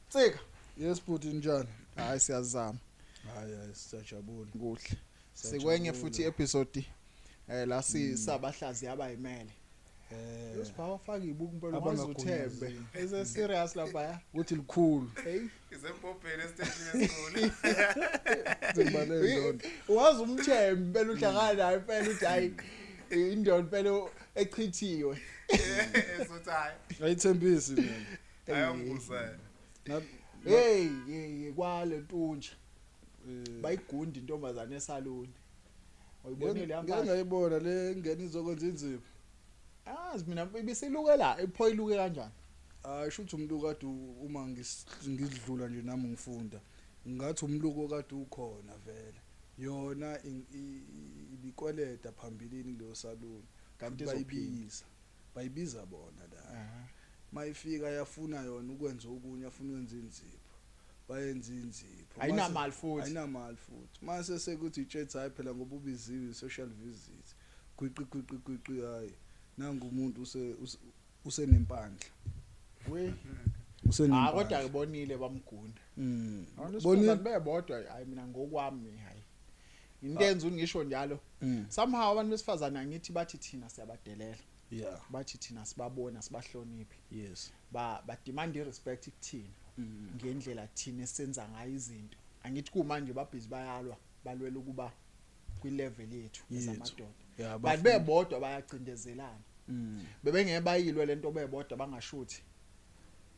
Tsika. Yes bhuti, njani? Hayi, siyazama. Hayi hayi, siyajabula. Kuhle. Sikwenye futhi episode la si sabahlazi abayimele. Usibhawa faka ibuku impela ungazuthembe. Abangagunyaziwe. Ese serious lapha ya. Ukuthi likhulu. Hey. Isempopeni esiteshini esikhulu. Sengibale indoda. Wazi umthembe impela, uhlangana naye impela uthi hayi, indoda impela echithiwe. Esothi hayi. Ayithembisi mina. Ayongibuza. Hey hey, kwale ntunja. Bayigunda intombazane esaluni. Uyibonile Ngeke yampahla? ngayibona le ngene izokwenza inzipho. Azi mina ibisiluke la, ipho iluke kanjani? Hayi, shuthi umuntu kade uma ngidlula nje nami ngifunda. Ngathi umluko kade ukhona vele. Yona ibikweleta phambilini kuleyo salon. Kanti izophinda. Bayibiza. Bayibiza bona la. Mayifika yafuna yona ukwenza okunye, afuna ukwenza inzipho. Bayenza inzipho. Ayinamali futhi. Ayinamali futhi. Mase sekuthi itshethi, hayi phela ngoba ubiziwe social visit. Gwiqi gwiqi gwiqi, hayi. Nangu umuntu usenempandla. We. Usenempandla. Ah, kodwa ngibonile bamgunda. Abantu Bonile. besifazane bebodwa, hayi, mina ngokwami hayi. Into enza ngisho njalo. Somehow abantu besifazane, angithi bathi thina siyabadelela. Bathi thina sibabona sibahloniphe. Ba demand respect kuthina ngendlela thina esenza ngayo izinto. Angithi kumanje babhizi bayalwa, balwela ukuba kwi level yethu Yethu. ezamadoda. Yeah, But bebodwa bayacindezelana. Bebengeke bayilwe lento bebodwa bangashuthi.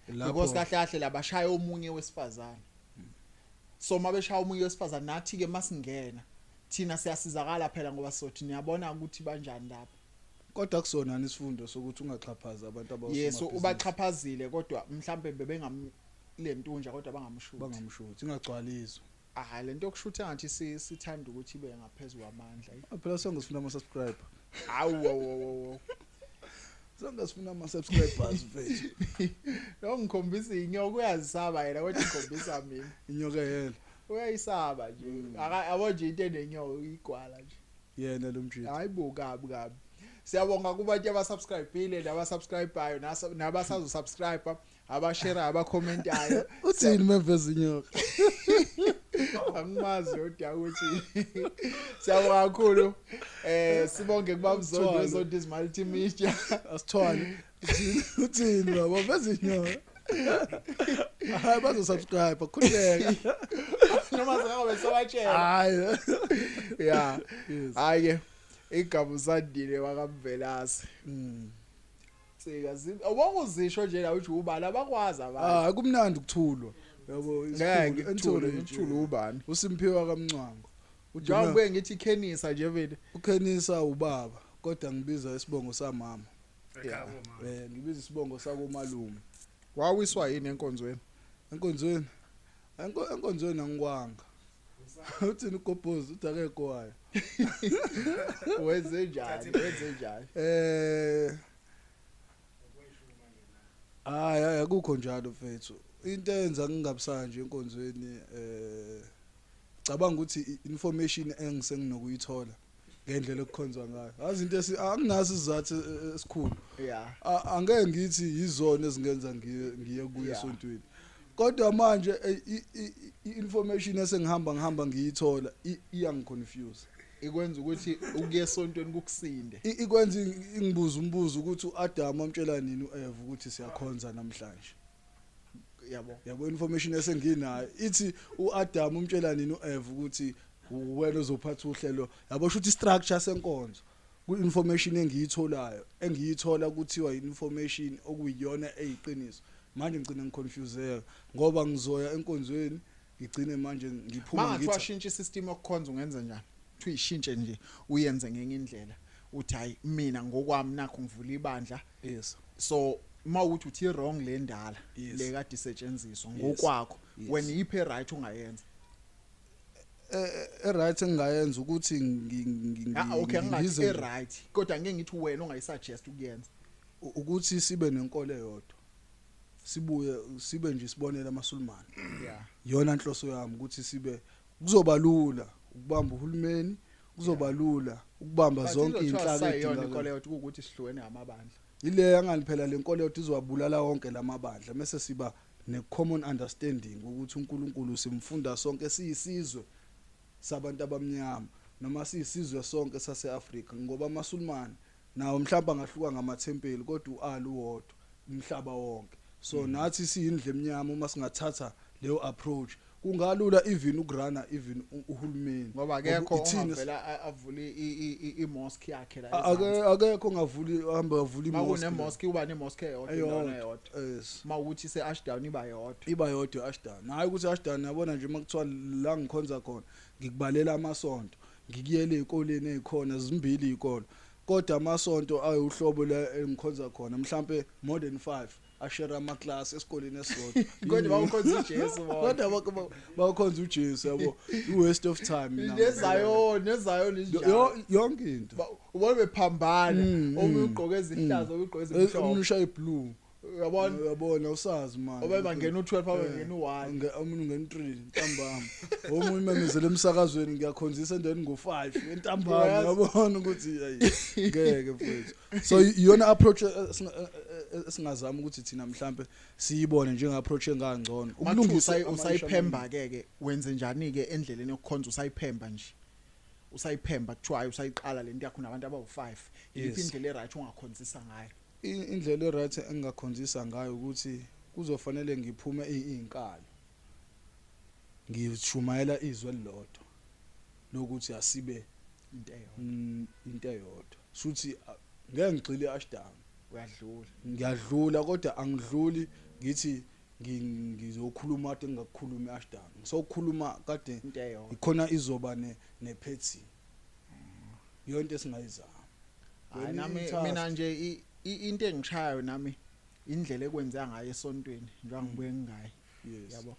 Because kahle kahle labashaya omunye wesifazane. So mabeshaya omunye wesifazane, nathi ke masingena thina siyasizakala phela, ngoba sothi niyabona ukuthi banjani lapha. Kodwa kusona isifundo sokuthi ungaxhaphazi abantu Yes, ubaxhaphazile, kodwa mhlambe bebengam lentunja kodwa bangamshuthi. Bangamshuthi, ingagcwaliswa. Ah, lento yokushutha ngathi sithanda ukuthi ibe ngaphezulu kwamandla. Ah, phela sonke sifuna ama subscriber. Hawu wo wo wo. Sonke sifuna ama subscribers, mfethu. Lo ngikhombisa inyoka, uyazisaba yena kodwa ikhombisa mina. Inyoka yena. Uyayisaba nje. Aka yabo nje into enenyoka igwala nje. Yena lo mjito. Hayi bo, kabi kabi. Siyabonga kubantu abasubscribeile nabasubscribeayo nabasazo subscribe, abashare, abacommentayo. Uthini meveza inyoka? Angimazi odwa ukuthi siyabonga kakhulu. Sibonge kubabzondo Thwala. Zondi Multimedia. Asithwale. Uthini, uthini baba veza inyoka? Hayi, bazo subscribe, khuleka. Noma singabe sobatshela. Hayi. Yeah. Yes. Hayi ke, igama usandile wakamvelasi. Sika ubonga uzisho nje la uthi ubani, abakwazi abantu. Ah, kumnandi ukuthulwa. Yabo. Ngeke Isikhulu ngikuthule, entourage. ngikuthule ubani? Usimpiwa kaMncwango. Njengoba ngibuye ngithi Kenisa nje vele. Ukenisa ubaba, kodwa ngibiza isibongo samama. Ekhaya komama. Ngibiza isibongo sakomalume. Wawiswa yini enkonzweni? Enkonzweni. Enkonzweni angikwanga. Uthini ugobhozi, uthi akekho wayo. Wenze njani? Wenze njani? Hayi hayi, akukho njalo mfethu. Into eyenza ngingabusanga nje enkonzweni, cabanga ukuthi information engisenginokuyithola ngendlela ekukhonzwa ngayo. Yazi into esi anginaso isizathu esikhulu. Angeke ngithi yizona ezingenza ngiye kuye esontweni. Kodwa manje i-information esengihamba ngihamba ngiyithola iyangiconfuse. Ikwenza ukuthi ukuye esontweni kukusinde. Ikwenza ingibuza umbuzo ukuthi uAdam amtshela nini uEva ukuthi siyakhonza namhlanje. Yabo. Yabo, information esenginayo ithi uAdam umtshela nini uEva ukuthi wena uzophatha uhlelo. Yabo, shuthi structure senkonzo ku-information engiyitholayo, engiyithola kuthiwa information okuyiyona eyiqiniso. Manje ngicina ngiconfuseka ngoba ngizoya enkonzweni ngigcine manje ngiphuma Mangathi ngithi washintsha isystem yokukhonza, ungenza njani? Uthi uyishintshe nje, uyenze ngenye indlela. Uthi hayi, mina ngokwami nakho ngivula ibandla. So mawukuthi uthi wrong le ndala le kade isetshenziswa ngokwakho, wena iphe right ungayenza? E-right engingayenza ukuthi Ah okay, angingathi ngize e right, kodwa ngeke ngithi wena ungayisuggest ukuyenza. Ukuthi sibe nenkolo eyodwa, sibuye sibe nje isibonelo amaSulumane. Iyona nhloso yami ukuthi sibe kuzoba lula ukubamba uhulumeni, kuzoba lula ukubamba But zonke izothiwa inhlaka sayiyona edingakalayo. inkolo yodwa ukuthi sihlukene ngamabandla. Ile angani phela lenkolo yodwa izowabulala wonke lamabandla, mase siba ne common understanding ukuthi uNkulunkulu simfunda sonke siyisizwe sabantu abamnyama noma siyisizwe sonke saseAfrika, ngoba amaSulumane nawo mhlawumbe angahluka ngamathempeli, kodwa uAllah uwodwa umhlaba wonke. So nathi siyindlu emnyama, uma singathatha leyo approach kungalula even ukuruna even uhulumeni. Ngoba akekho ithina ongavela avule i-mosque yakhe la ezansi. Akekho ongavuli, ahambe avule i-mosque. Makune-mosque kuba ne-mosque eyodwa, endaweni eyodwa. Yes. Mawukuthi ise-Ashdown iba yodwa. Iba yodwa i-Ashdown. Hayi ukuthi i-Ashdown, yabona nje makuthiwa la ngikhonza khona, ngikubalela amasonto, ngikuyele ezikoleni ezikhona, zimbili izikolo, kodwa amasonto ayuhlobo la engikhonza khona mhlambe more than 5 ashare ama class esikoleni esisodwa. Kodwa bawukhonza uJesu bona. Kodwa bawukhonza uJesu, yabo, i waste of time mina. Nezayo, nezayo linjalo. Yonke into. Ubona bephambana, omunye ugqoke ezihlaza, omunye ugqoke omunye ezimhlophe. Ushaya blue. Uyabona? Uyabona, usazi manje. Obe bangena u12, abangena u1. Omunye ungena u3 ntambama, omunye umemezele emsakazweni, ngiyakhonzisa endaweni ngo5 entambama. Uyazi. Uyabona ukuthi ayi, ngeke mfowethu. So iyona approach esingazama ukuthi thina mhlambe siyibone njenge approach engangcono ukulungisa ama-issue. Usayiphemba ke ke wenze njani ke endleleni yokukhonza usayiphemba nje, usayiphemba kuthiwa hayi, usayiqala lento yakho nabantu abawu5, yiphi indlela eright ongakhonzisa ngayo? Indlela eright engingakhonzisa ngayo ukuthi kuzofanele ngiphume izinkalo, ngishumayela izwi elilodwa lokuthi asibe into eyodwa. Into eyodwa, shuthi ngeke ngigxile e-Ashdown. Uyadlula. Ngiyadlula, kodwa angidluli ngithi ngizokhuluma kade ngingakukhulumi e-Ashdown, ngisokhuluma kade into eyodwa. Ikhona izoba ne-pattern yonke esingayizama. Hayi, Yona nami i-task. Mina nje into engishayayo nami indlela ekwenzeka ngayo esontweni, njengoba ngibuye ngingayi. Yabo,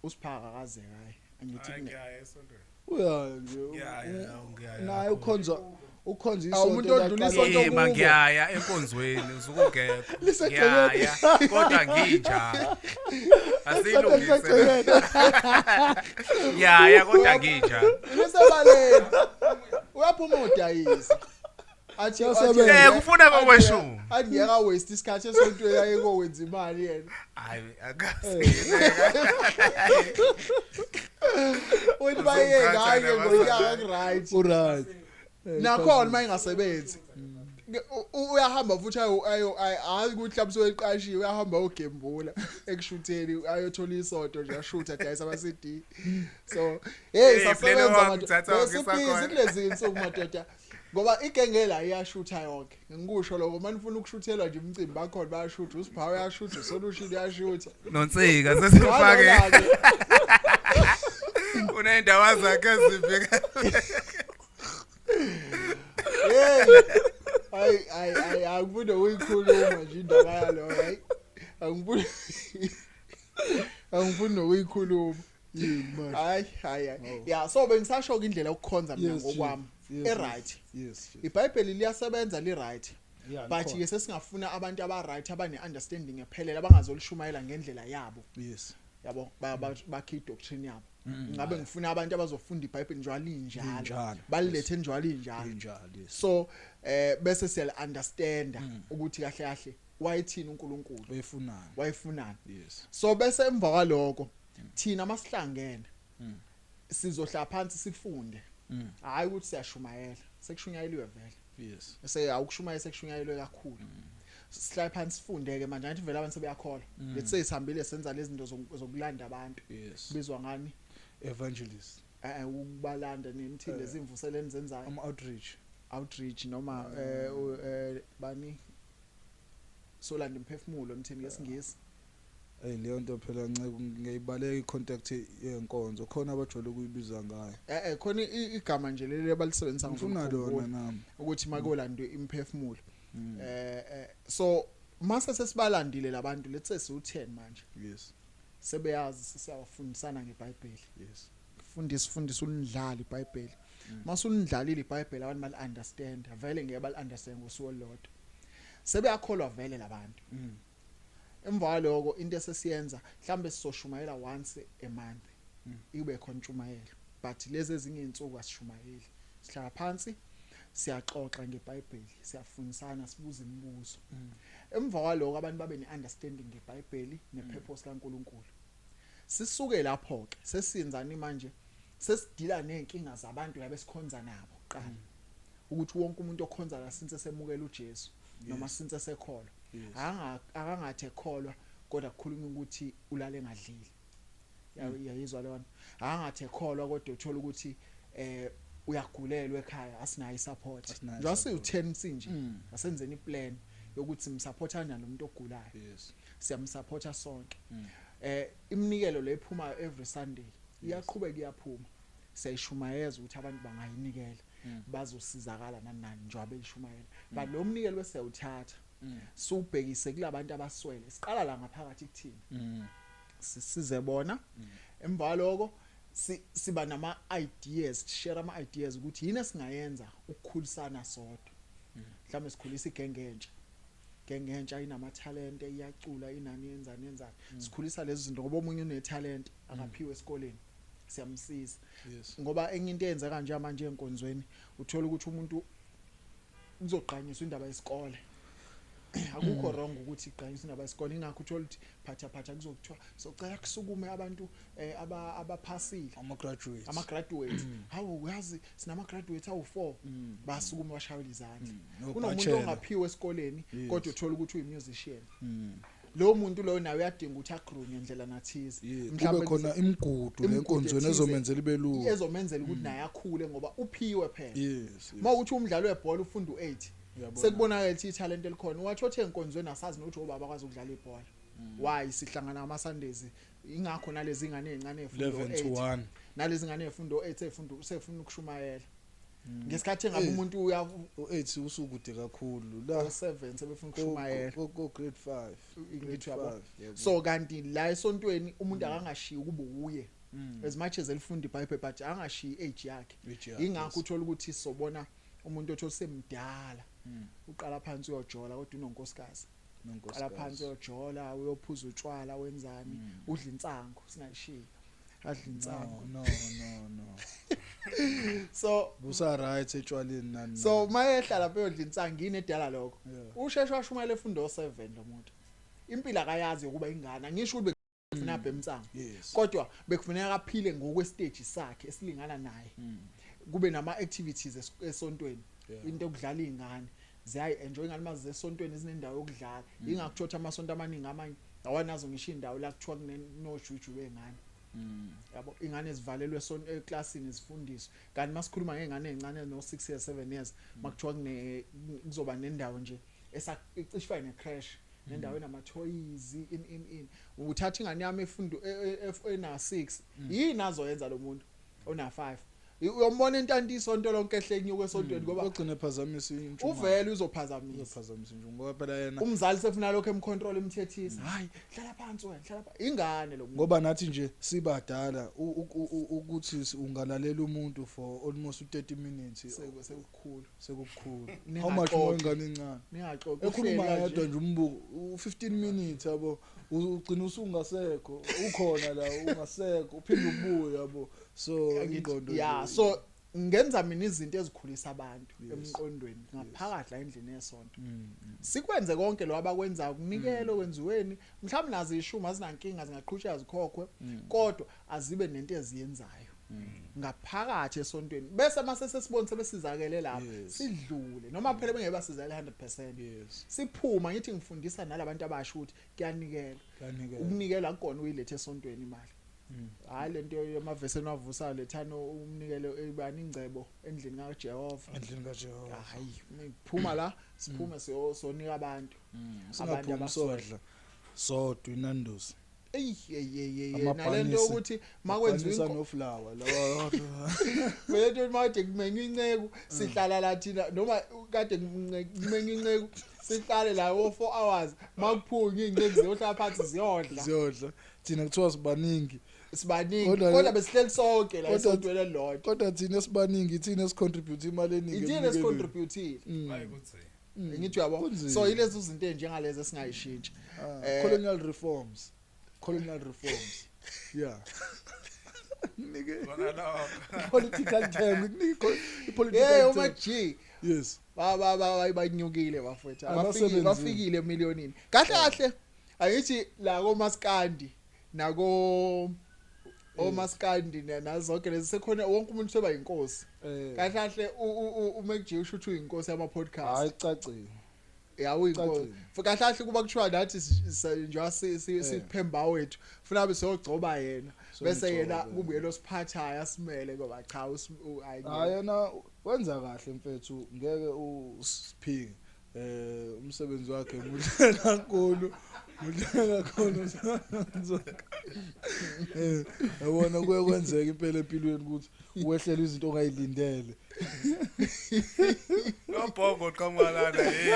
usiphaka kaze hayi angithi Hayi, kune ngiyaya esontweni. Uyaya nje. Ngiyaya, ngiyaya Naye kakhulu. ukhonza Awu, isonto umuntu odlula laqala- isonto Eh, kubo. mangiyaya enkonzweni usuke ungekho. Lisegcekeni. Ngiyaya kodwa nginjalo. Asilungise. Lisegcekeni. Ngiyaya kodwa nginjalo. Lisebaleni, uyaphuma udayisa athi Uyasebenza. Kufuna kokweshumi. Athi ngeke waste isikhathi esontweni, ayekokwenza imali yena. Hayi, akazi. Uthi bayeke Uzongithatha hayi nabazali. ngonyaka ku-right. Uright. Nakhona uma ingasebenzi uyahamba futhi ayo hayi ukuthi mhlawumbe soyiqashiwe, uyahamba ayogembula ekushutheni, ayothola isonto nje, ashuthe, adayise ama-CD. So hey, Hey, sasebenza Plelo wami, madoda. thatha wonke Besibhizi isakhona. kulezi insuku madoda, ngoba igengela iyashutha yonke. Ngikusho lokho, uma nifuna ukushuthelwa nje umcimbi, bakhona bayashutha, uSiphawu uyashutha, uSolution uyashutha. Nonsika sesifake Nalona-ke. unendawo zakhe ezimbi. Hey, hayi hayi hayi, angifuni ukuyikhuluma nje indaba yalo, hayi, angifuni nokuyikhuluma. Yini manje? Hayi hayi hayi. Oh. Yeah, so bengisasho ke indlela yokukhonza mina Yes, ngokwami yes, e-right. Yes. Ibhayibheli liyasebenza, li-right, Yeah, but likhona. ke sesingafuna abantu aba-right, abane-understanding ephelele, abangazolishumayela ngendlela yabo. Yabo, bakhe i-doctrine yabo. Ngabe ngifuna abantu abazofunda iBhayibheli njalo linjalo, Linjalo, balilethe njalo linjalo. Linjalo, yes. So bese siyal understanda ukuthi kahle kahle wayethini uNkulunkulu, Wayefunani. Wayefunani. So bese emva kwaloko thina masihlangene sizohlala phansi sifunde, hayi ukuthi siyashumayela, sekushunyayeliwe vele. Bese awukushumayela, sekushunyayelwe kakhulu. Sihlale phansi sifunde ke manje, angithi vele abantu sebeyakholwa. Let's say sihambile senza lezi zinto zokulanda abantu, bizwa ngani? Evangelist. Ukubalanda nemthini lezimvuselelo zenzayo. Ama outreach. Outreach noma bani, solanda imphefumulo emthini ngesingisi. Hey, leyo nto phela nceke ngiyayibaleka i-contact yenkonzo khona abajwayele ukuyibiza ngayo. Khona igama nje leli abalisebenzisa, Ngifuna ngizokukhumbula, lona nami. Ukuthi makolandwe imphefumulo. So mase sesibalandile labantu, let's say siu10 manje, sebeyazi, sesiyawafundisana ngeBhayibheli. Fundisa, fundisa, ulindlala iBhayibheli. Masulindlalile iBhayibheli, abantu bali understand vele, ngeke bali understand ngosuku olulodwa, sebeyakholwa vele labantu. Emva kwaloko into esesiyenza mhlambe sizoshumayela once a month, ibe khona intshumayelo, but lezi ezinye izinsuku asishumayeli, sihlala phansi. Siyaxoxa ngeBhayibheli, siyafundisana, sibuza imibuzo. Emva kwaloko abantu babe neunderstanding ngeBhayibheli nepurpose kaNkuluNkulu. Sisuke lapho ke sesiyenzani manje? Sesidila nezinkinga zabantu laba esikhonza nabo kuqala, ukuthi wonke umuntu okhonza la since semukela uJesu noma since esekholwa, akangathi ekholwa kodwa kukhulunywa ukuthi ulale engadlile. Yayizwa leyo nto? Akangathi ekholwa kodwa uthola ukuthi uyagulelwa ekhaya, asinayo isupport. Asinayo Njengoba i-support. siwu-10 sinje, asenzeni iplan yokuthi simsupport kanjani lo muntu ogulayo. Siyamsupporta sonke. Iminikelo le ephuma every Sunday iyaqhubeka iyaphuma, siyayishumayeza ukuthi abantu bangayinikela, bazosizakala nani nani njengoba beyishumayela. But lo mnikelo bese siyawuthatha siwubhekise kulabantu abaswele. Siqala la ngaphakathi kuthina, sisize bona. Emva lokho siba nama ideas, share ama ideas ukuthi yini esingayenza ukukhulisana sodwa. Mhlawumbe sikhulisa igenge entsha, genge entsha inama talent, iyacula, inani, yenzani yenzani. Sikhulisa lezi zinto ngoba omunye une talent akaphiwe esikoleni, siyamsiza. Ngoba enye into eyenzeka nje manje enkonzweni, uthola ukuthi umuntu uzogqanyiswa indaba yesikole. Akukho wrong ukuthi igqanyiswe indaba yesikole, ingakho uthola ukuthi phatha phatha kuzokuthiwa socela kusukume abantu abaphasile, Ama graduates. Ama graduates. Hawu, uyazi sinama graduates awu4, basukuma bashayela izandla. No Kunomuntu bachelor. ongaphiwe esikoleni kodwa uthola ukuthi uyi musician. Lo muntu loyo nawe uyadinga ukuthi agrow ngendlela nathize. Kube khona imigudu Imigudu lenkonzweni ethize ezomenzela ibe lula. Ezomenzela ukuthi naye akhule ngoba uphiwe phela. Yes. Mawukuthi umdlalo webhola ufunda u8, Uyabona. sekubonakala ukuthi italent elikhona. Wathi othe enkonzweni asazi nokuthi obaba akwazi ukudlala ibhola. Why sihlangana ama Sundays? Ingakho nalezi ingane ezincane ezifunda 11 to u8, 1. Nalezi ingane ezifunda u8 ezifunda sefuna ukushumayela ngesikhathi engabe umuntu uya U8 usukude kakhulu la. O7 sebefuna ukushumayela. Ko grade 5. Ngithi uyabo. 5, yebo. So kanti la esontweni umuntu akangashiyi ukuba uye, as much as elifunda iBhayibheli, but angashiyi age yakhe. Age yakhe, Ingakho yes. uthola ukuthi sobona umuntu othi osemdala uqala phansi uyojola kodwa unonkosikazi, qala Nonkosikazi. phansi uyojola, uyophuza utshwala, wenzani, udla insango, singayishiyi, adla insango. No, no, no, no. So Busa right etshwaleni nani. So mayehla lapha eyodla insango, yini edala lokho? Usheshe washumayela efunda o7 lo muntu. Impilo akayazi yokuba ingane. Angisho ukuthi bekufuna abheme insango, kodwa bekufuneka aphile ngokwestage sakhe esilingana naye. Kube nama activities esontweni, into yokudlala, izingane ziyayi enjoy ingane mazize esontweni zinendawo yokudlala. Ingakho uthola amasonto amaningi amanye awanazo ngisho indawo la kuthiwa kunenojuju wengane, yabo, ingane zivalelwe eklasini zifundiswe. Kanti masikhuluma ngengane ezincane no 6 years, 7 years, makuthiwa kune kuzoba nendawo nje esicishwa ne-creche, nendawo enama toys in in in uthatha ingane yami efundo ena 6, yini azoyenza lo muntu ona 5? Uyombona intanti isonto lonke ehle enyuka esontweni ngoba Ogcina ephazamisa intshumayelo. Uvele uzophazamisa. Uzophazamisa nje ngoba phela yena Umzali sefuna lokho emcontrol, emthethisa, hayi, hlala phansi wena, hlala phansi, ingane lo muntu. Ngoba nathi nje sibadala ukuthi ungalalela umuntu for almost u30 minutes Sekukhulu. Sekukhulu. Ningaxoxi. How much more ingane encane Ningaxoxi. Ekhuluma Uhleli yedwa kanje. nje, umbuko u15 minutes, yabo, ugcina usungasekho, ukhona la ungasekho, uphinde ubuye, yabo, so ingqondo Yeah, nje- so ngenza mina izinto ezikhulisa abantu emqondweni ngaphakathi la endlini yesonto. Sikwenze konke lo abakwenzayo, kunikelo kwenziweni, mhlawumbe nazo ishumi azinankinga, zingaqhutshwa zikhokhwe, kodwa azibe nento eziyenzayo ngaphakathi esontweni, bese mase sesibone sebesizakele lapho, sidlule, noma phela bengeke basizakele 100%. Siphuma ngithi ngifundisa nalabantu abasha ukuthi kuyanikelwa. Kuyanikela. Ukunikela akukona uyilethe esontweni imali. Hayi, lento yamavesi eniwavusayo, lethano umnikelo ebani ingcebo endlini kaJehova. Endlini kaJehova. Hayi, ngiphuma la, siphume siyosonika abantu, abantu Singaphumi abaswele. sodla sodwa inandosi. Eyi, hey hey hey, Amabhanisi. nalento ukuthi makwenziwa noflower lawa. Lento manje kumenywa inceku, sihlala la thina, noma kade kumenywa inceku, sihlale la wo 4 hours, makuphunywa inceku ziyohlala phansi ziyodla. Ziyodla, thina kuthiwa sibaningi. Sibaningi, kodwa besihleli sonke la esontweni elilodwa. Kodwa thina esibaningi, thina esicontribute imali eningi Ithina emnikelweni. esicontribute. Hayi kuthi Ngithi uyabo. Kunzima. So yilezo zinto ezinjengalezi esingayishintsha. Colonial reforms, colonial reforms, yeah. Nike Kona lokho. Political term, nike i-political Hey, term. uma G Yes. Ba ba ba banyukile bafowethu. Abasebenzile. Abafikile, bafikile emiliyonini. Kahle kahle angithi la komaskandi nako omaskandi nazonke lezi sekhona wonke umuntu seba yinkosi. Kahle kahle uMac G usho ukuthi uyinkosi yama podcast. Hayi, cacile. Ya, uyinkosi. Cacile. Kahle kahle kuba kuthiwa nathi njengoba siphemba wethu funa abe siyogcoba yena bese yena Somgcobe. kubuye lo siphathayo asimele ngoba cha hayi. Hayi, yena wenza kahle mfethu, ngeke usiphike. Umsebenzi wakhe muhle kakhulu. Muhle kakhulu umsebenzi wakhe. Yabona kuye kwenzeka impela empilweni ukuthi uwehlele izinto ongayilindele. Lo bhongo qhamuka lana, hey.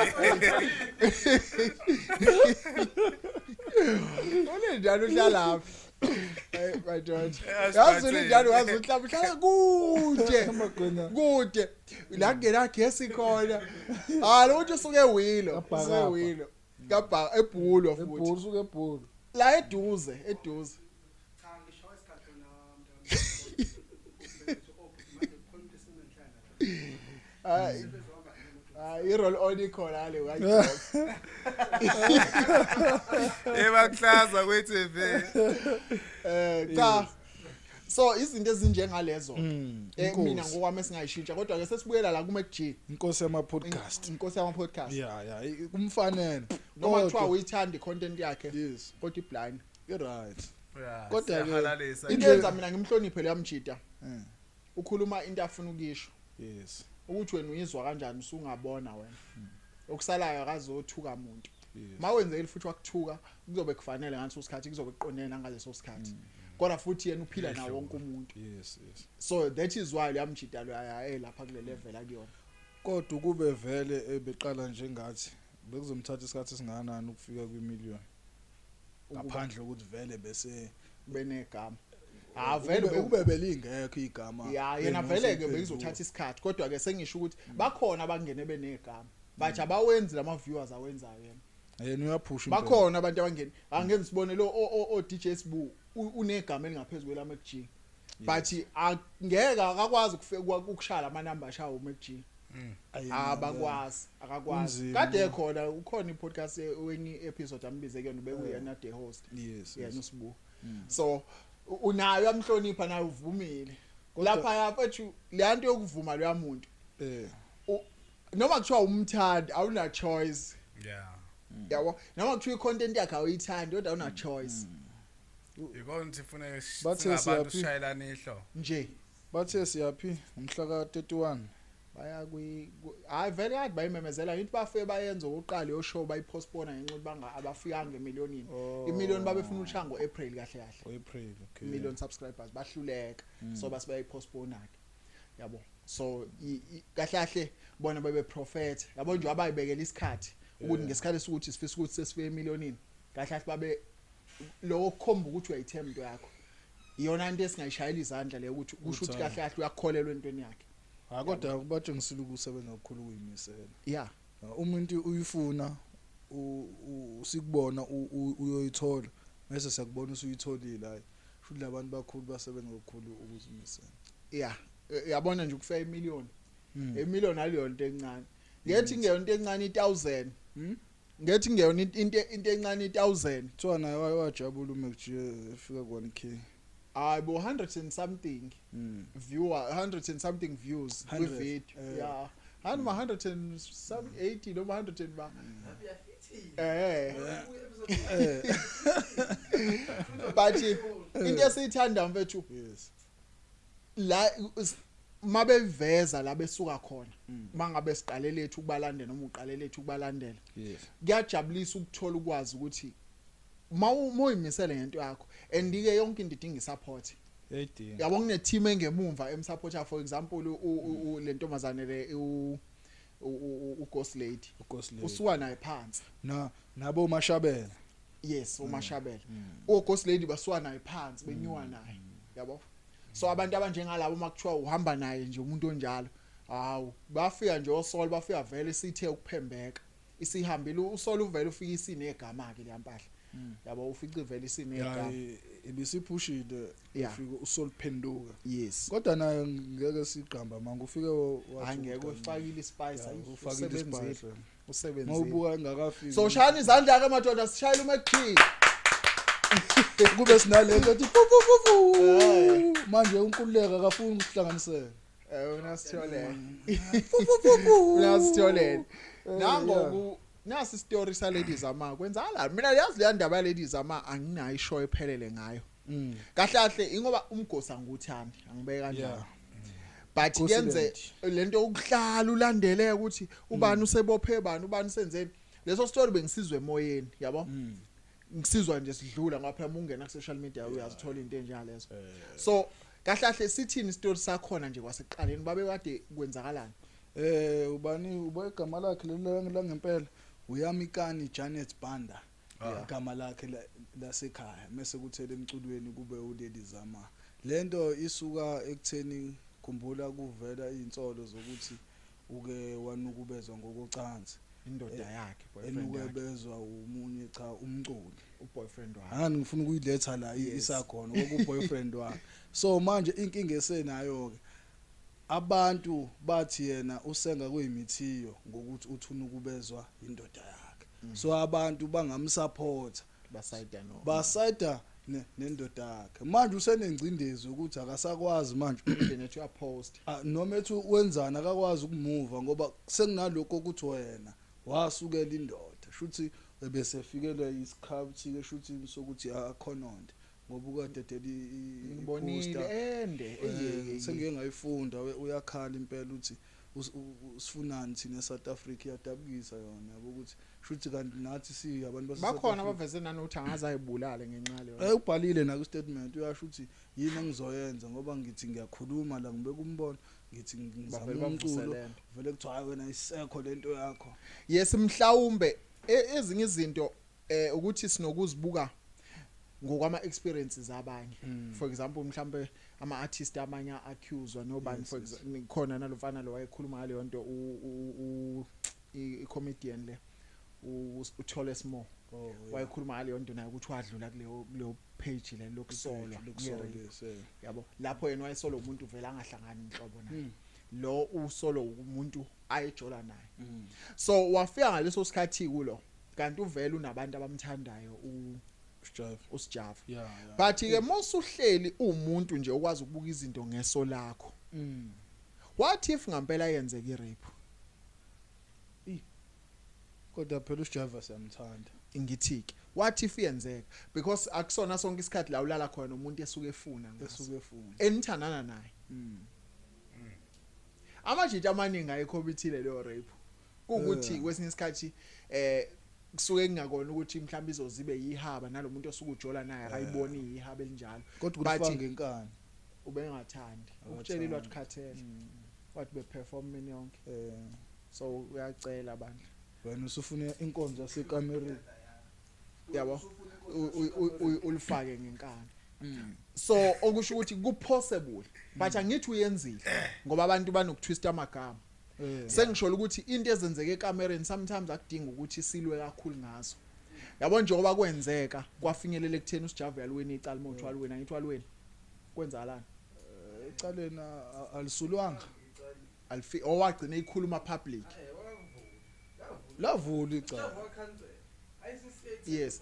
Ulenjalo uhlala phi? Hey my daughter. Yazi Yazi bathini. ulenjalo wazi uhlala uhlala kude. Amagwenya. Kude. La kungena gesi khona. Ah, lo muntu usuke ewilo, Kabhakabha. usuke ewilo. Kabha ebhulwa futhi. Ebhulu, usuke ebhulu. La eduze, eduze. Cha, ngishawa isikhathi na mntwana. Manje khona umuntu esenenhlala. Hayi. Hayi, i-roll on ikhona le uyayidropa. Ebakuhlaza kwi-TV. Cha. So izinto ezinjengalezo mina Inkosi. ngokwami esingayishintsha, kodwa ke sesibuyela la ku Mac G. Inkosi yama podcast. Inkosi yama podcast. Yeah, kumfanele. Noma kuthiwa Kodwa- uyithanda i-content yakhe Yes, kodwa i-blind. you're right. Yeah, Kodwa-ke- siyahalalisa. Into yenza mina ngimhloniphe leya mjida, ukhuluma into afuna ukuyisho. Yes. Ukuthi wena uyizwa kanjani usungabona wena. Okusalayo akazothuka muntu. Yes. Mawenzekile futhi wakuthuka kuzobe kufanele ngaleso sikhathi, kuzobe kuqondene nangaleso sikhathi. Kodwa futhi yena uphila nawo wonke umuntu. Yes. So that is why leya mjida lo lapha kule level akuyona. Kodwa kube vele ebeqala njengathi bekuzomthatha isikhathi esingakanani ukufika kwimillion? Ngaphandle ukuthi vele bese Benegama. Ah, vele ukube belingekho igama. Ya, yena vele ke bekuzothatha isikhathi, kodwa ke sengisho ukuthi bakhona abangene benegama but abawenzi lama viewers awenzayo yena. Yena uyaphusha impela. Bakhona abantu abangene, angeke sibone lo o DJ Sibu unegama elingaphezulu kwela Mac G, but angeke akakwazi ukufika ukushaya amanamba ashawa uMac G. Ayi, Abakwazi, akakwazi. Kunzima. Kade khona ukhona i-podcast wenye episode ambize kuyona bekuyena the host. Yes. Yena uSibu, so unayo uyamhlonipha naye uvumile Kodwa- lapha yafethu le nto yokuvuma loya muntu. Noma kuthiwa umthandi awuna choice. Yabo, noma kuthiwa i-content yakhe awuyithandi kodwa awuna choice. Ikona ukuthi funeka Bathe singabantu siyaphi? sishayelane ihlo. Nje. Bathe siyaphi umhla ka31. Baya kwi hayi vele kade bayimemezela ngithi bafike bayenza okokuqala yo show bayipostpone ngenxa yokuthi banga abafikanga emiliyonini. Oh. Imiliyoni babefuna ukushaya ngo-April kahle kahle. April, okay. Million subscribers bahluleka, so base bayipostpone ke, yabo. So kahle kahle bona bebe prophet, yabo nje abayibekela isikhathi ukuthi ngesikhathi sokuthi sifisa ukuthi sesifike emiliyonini kahle kahle babe lokho kukhomba ukuthi uyayithemba into yakho. Iyona into esingayishayela izandla le ukuthi kusho ukuthi kahle kahle uyakholelwa entweni yakhe. Ha, kodwa kubatshengisile ukusebenza kakhulu kuyimisela. Umuntu uyifuna sikubona uyoyithola bese siyakubona usuyitholile, hayi futhi labantu bakhulu basebenza kakhulu ukuzimisela. Yeah. Yabona nje ukufika emiliyoni, emiliyoni aliyo into encane, ngethi ngeyona into encane i1000. Ngethi ngeyona into encane i1000. Kuthiwa naye waye wajabula uma kujike efika ku-1K. Hayi bo, 100 and something viewer, 100 and something views 100, kwi-video. Yeah, hani ma 100 and some 80 noma 100 and ba but into esiyithanda mfethu la mabeveza la besuka khona, mangabe siqale lethu ukubalandela noma uqale lethu ukubalandela, kuyajabulisa ukuthola ukwazi ukuthi mawuyimisele ngento yakho and ke yonke into idinga isupport. Yayidinga. Yabo, kune team engemumva emsupporta, for example le ntombazane le u Ghost Lady. Ghost Lady. Usuka naye phansi. Na nabo mashabela. Yes, umashabela, o Ghost Lady basuka naye phansi benyuka naye, yabo. So abantu abanjengalabo makuthiwa uhamba naye nje umuntu onjalo, hawu bafika nje osol bafika vele sithe ukuphembeka isihambile usol uvele ufika isinegama ke leyampahla. Yabo, ufice ivele isinegama. Ibisiphushile. Ufike usoliphenduka. Yes. Kodwa naye ngeke siqamba manga, ufike wathi angeke ufakile ispice. Ufakile ispice. Usebenzile. Mawubuka engakafiki. So shayani izandla ke madoda, sishayele uMacG. Kube sinalento ethi fu fu fu fu. Manje uNkululeko akafuni ukuhlanganisela. Wena sitholele. Fu fu fu fu. Wena sitholele. Nangoku nasi story sa Lady Zama kwenzakalani? Mina yazi le ndaba ya Lady Zama anginayo ishow ephelele ngayo. Kahle kahle ingoba umgosi angiwuthandi, angibeke kanjalo. But yenze lento ukuhlala ulandele ukuthi ubani usebophe bani, ubani usenzeni. Leso story bengisizwe emoyeni, yabo? Ngisizwa nje sidlula ngoba phela ungena ku social media uyazithola into enjengalezo. So kahle kahle sithini story sakhona nje kwasekuqaleni, babe kade kwenzakalani? Ubani uba igama lakhe leli langempela? Uyamikani Janet Banda. Igama lakhe lasekhaya, mase kuthele emculweni kube uLady Zama. Lento isuka ekutheni, khumbula kuvela izinsolo zokuthi uke wanukubezwa ngokocansi. Indoda yakhe, boyfriend yakhe. Enukebezwa umunye, cha, umculi. Uboyfriend wakhe. Angani ngifuna ukuyiletha la isakhona kwaku boyfriend wakhe. So manje inkinga esenayo ke, abantu bathi yena usenga kuyimithiyo ngokuthi uthuna ukubezwa indoda yakhe. So abantu bangamsupport, basayida no basayida nendoda yakhe. Manje usenengcindezi ukuthi akasakwazi manje internet uyapost. Noma ethi wenzana akakwazi ukumuva ngoba sekunalokho ukuthi wena wasukela indoda, shuthi bese fikelwa isikhathi ke, shuthi sokuthi akhononde ngoba ukadedela Ngibonile ende. Sengike ngayifunda, uyakhala impela uthi sifunani thina eSouth Africa. Iyadabukisa yona, yabo, ukuthi shuthi kanti nathi siyabantu base Bakhona abaveze nanokuthi angaze ayibulale ngenxa leyo. Ubhalile na ku statement, uyasho ukuthi yini engizoyenza ngoba ngithi ngiyakhuluma la, ngibeka umbono, ngithi ngizama Bavele umculo, bavuselele. Vele kuthiwa hayi wena, isekho lento yakho. Yes, mhlawumbe ezinye izinto ukuthi sinokuzibuka ngokwama experiences abanye. For example, mhlambe ama artist amanye accused nobani, for example khona nalofana lo wayekhuluma ngaleyo nto, i comedian le, uThole Small. Oh yeah. Wayekhuluma ngaleyo nto naye ukuthi wadlula kuleyo page le lokusolwa lokusolwa nge-rape. Yes. Yabo, lapho yena wayesolo umuntu vele angahlangani inhlobo naye, lo usolo umuntu ayejola naye. So wafika ngaleso sikhathi kulo, kanti uvele unabantu abamthandayo Sjava. uSjava. Yeah. But ke mosuhleli umuntu nje okwazi ukubuka izinto ngeso lakho, what if ngempela yenzeka irape? Kodwa phela uSjava siyamthanda. Ngithi ke what if yenzeka, because akusona sonke isikhathi la ulala khona umuntu esuke efuna ngaso, Esuke efuna. Enithandana naye. Amajita amaningi ayikhombithile leyo rape, kuukuthi kwesinye isikhathi kusuke kungakona ukuthi mhlawumbe izozibe yihaba nalomuntu osuke ujola naye, akayiboni ihaba elinjalo. Kodwa But- ulifaka ngenkani. Ubengathandi. Akathandi. Ukutshelile wathi ukhathele, wathi beperform mini yonke. So uyacela abantu. Wena usufuna inkonzo yasekamereni. Yabo, ulifake ngenkani. So okusho ukuthi ku possible, but angithi uyenzile ngoba abantu banokutwist amagama. Sengisho ukuthi into ezenzeke ekamereni sometimes akudingi ukuthi silwe kakhulu ngazo, yabo, njengoba kwenzeka kwafinyelela ekutheni uSjava yalweni icala mothu alweni, angithi walweni kwenzakalani? Ecaleni alisulwanga. Alifi owagcina ikhuluma public. Lavula icala. Yes.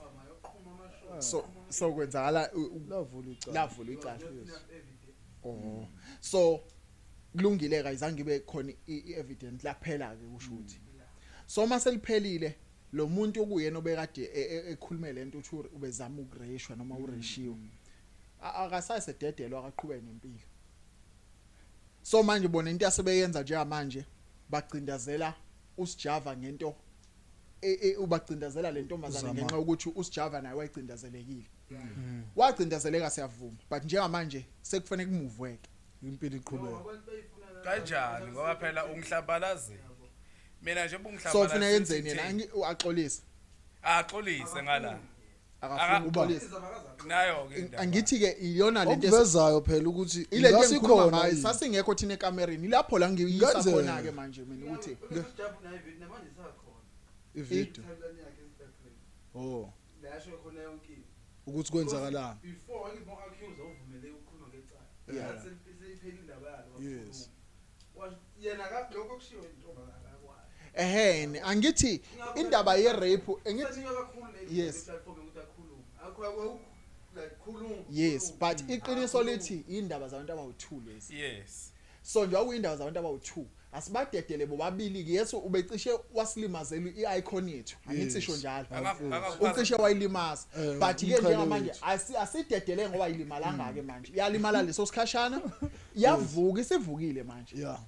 So kwenzakala Lavula icala. Lavula icala. Oh, so kulungile ke, ayizange ibe khona i-evidence laphela ke, kusho ukuthi so mase liphelile lo muntu okuyena obekade ekhulume lento uthi ubezama ukureshwa noma ureshiwe, akasasededelwa, akaqhubeke nempilo. So manje bona into asebeyenza njengamanje, bagcindazela uSjava ngento ubagcindazela le ntombazane Uzama. ngenxa yokuthi uSjava naye wayecindazelekile, wacindazeleka, siyavuma, but njengamanje sekufanele kumuveke. Impilo iqhubeka. Kanjani? Ngoba phela ungihlambalazile mina nje. So kufanele yenzeni yena? Axolise. Axolise ngala. Akafuni ukuxolisa. Nayo ke indaba. Angithi ke iyona lento Okuvezayo phela ukuthi ile nto engikhuluma ngasikhona ngayo yini. sasingekho thina ekamereni lapho la ngiyisa Kungenzeka. khona ke manje mina ukuthi Ivideo. Oh. La yasho khona yonke into. Ukuthi kwenzakalani. Before ngithi mo-accuse awuvumeleki ukukhuluma ngecala. Seyiphela indaba yalo. Yes. Yena lokho kushiwo intombazana akwazi. Ehene, angithi indaba ye-rape engithi Usanikwa kakhulu le platform ukuthi akhulume. Akho like khuluma. Yes, but iqiniso lithi indaba zabantu abawu2 lezi. Yes. So nje akuyindaba zabantu abawu2. Asibadedele bobabili ke. Yesu ubecishe wasilimazela i-icon yethu. Angithi sho njalo. Ucishe wayilimaza. But ke njengamanje asidedele ngoba ilimalanga ke manje. Iyalimala leso sikhashana. Iyavuka, isivukile manje. Yeah.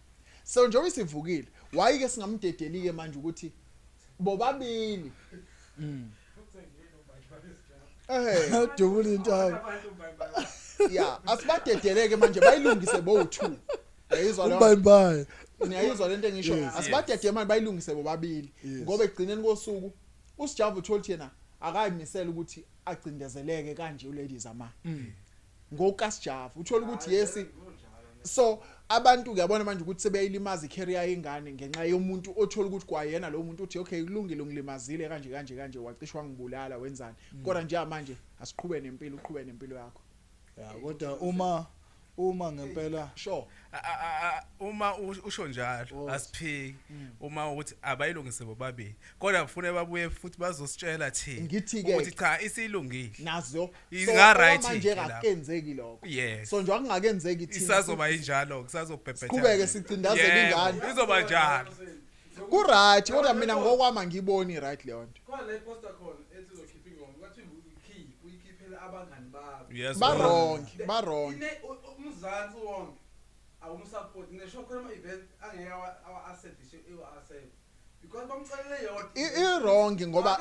So njengoba isivukile, why ke singamdedeli ke manje ukuthi bobabili. Dubula intaba. Yeah, asibadedeleke manje bayilungise bo2. Uyayizwa lo? Bye bye. Niyayizwa lento engisho. Asibadede manje bayilungise bobabili. Ngoba egcineni kosuku uSjava uthola yena akayimisela ukuthi agcindezeleke kanje uLadies ama. NgokaSjava uthola ukuthi yesi. So abantu uyabona manje ukuthi sebeyilimaza icareer yengane ngenxa yomuntu othola ukuthi kwayena lo muntu uthi okay kulungile ngilimazile kanje kanje kanje wacishwa ngibulala wenzani. Kodwa nje manje asiqhube nempilo, uqhube nempilo yakho. Ya, kodwa uma ngempela sure uma usho njalo asiphiki uma ukuthi abayilungise bobabili, kodwa ufune babuye futhi bazositshela thina ukuthi cha isilungile nazo inga right manje akenzeki lokho. So nje akungakenzeki thina isazoba injalo, kusazobhebhetha siqhubeke sicindazele ingane izoba njalo ku right. Kodwa mina ngokwami ngiboni right leyo nto. Khona le poster khona ethi uzokhipha ingoma kwathi uyikhiphe uyikhiphela abangani bakho. Ba wrong. Umzansi wonke awumsupport ngisho khona ama event angeke awa accept ewa accept because bamcelele yodwa. I wrong ngoba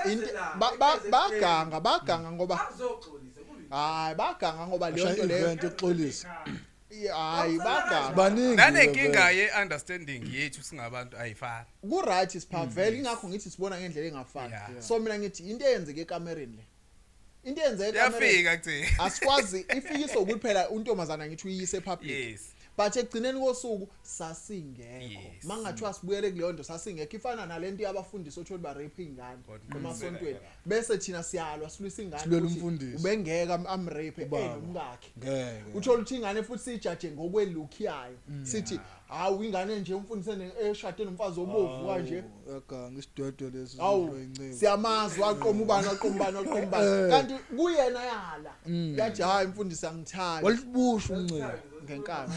baganga ngoba azoxolisa kubi. Hayi baganga ngoba leyo nto leyo event yokuxolisa. Hayi baganga. Baningi. Nanenkinga ye understanding yethu singabantu ayifani. Ku right siphavela ingakho ngithi sibona ngendlela engafani. So mina ngithi into eyenzeke ekamereni le. Into eyenzeke ekamereni. Yafika kuthi. Asikwazi ifikiso ukuthi phela untombazana ngithi uyise public. Yes. But ekugcineni kosuku sasingekho. Mangathiwa sibuyele kuleyo nto sasingekho ifana nalento yabafundisi othola ba rape ingane emasontweni. Bese thina siyalwa silwisa ingane ubengeke am rape enomkakhe. Uthola ukuthi ingane futhi sijaje ngokwelook yayo. Sithi hawu ingane nje umfundisi eshade nomfazi obovu kanje. Yaganga isidwedwe lesi incebo. Siyamazi waqoma ubani waqoma ubani waqoma ubani. Kanti kuyena yala. Yathi hayi umfundisi angithandi. Walibusha uncebo ngenkani.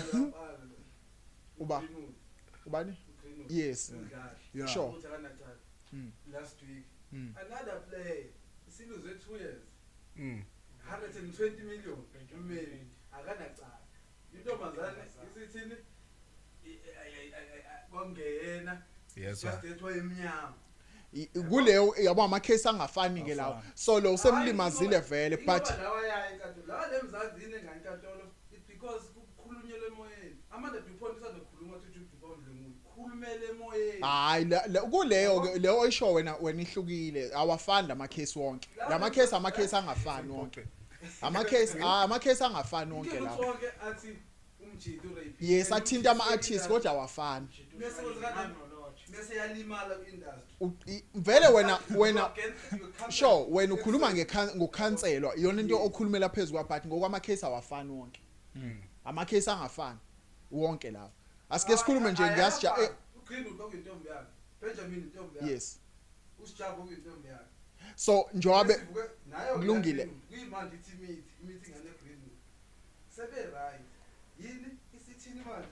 Uba ubani? Yes. Yeah. Sure. Last week another play siluze 2 years. 120 million maybe akanacala. Intombazane isithini kwangena. Yes. Just Kuleyo yabo ama case angafani ke lawo. So lo usemlimazile vele but lawa ya inkantolo lawa lemzanzini engankantolo it's because kukhulunyelwe emoyeni. Amanda Dupont usazokhuluma uthi Dupont dlengulu. Khulumele emoyeni. Hayi kuleyo ke leyo oyisho wena ihlukile. Awafani lama case wonke. Lama case ama case angafani wonke. Ama case angafani wonke lawo. Wonke athi umjidi urape. Yes, athinta ama artists kodwa awafani. Bese yalimala ku-industry. Vele wena sure wena ukhuluma ngokhanselwa iyona into okhulumela phezulu kwa but ngokwama case awafani wonke. Ama case angafani wonke lawo. Asike sikhulume nje ngiyasija uGreenwood kwakuyintombi yakhe. Benjamin intombi yakhe. Yes. uSjava kwakuyintombi yakhe. So njengoba kulungile kuyimanje ithi imithi ngane Greenwood. Sebe right. Yini isithini manje?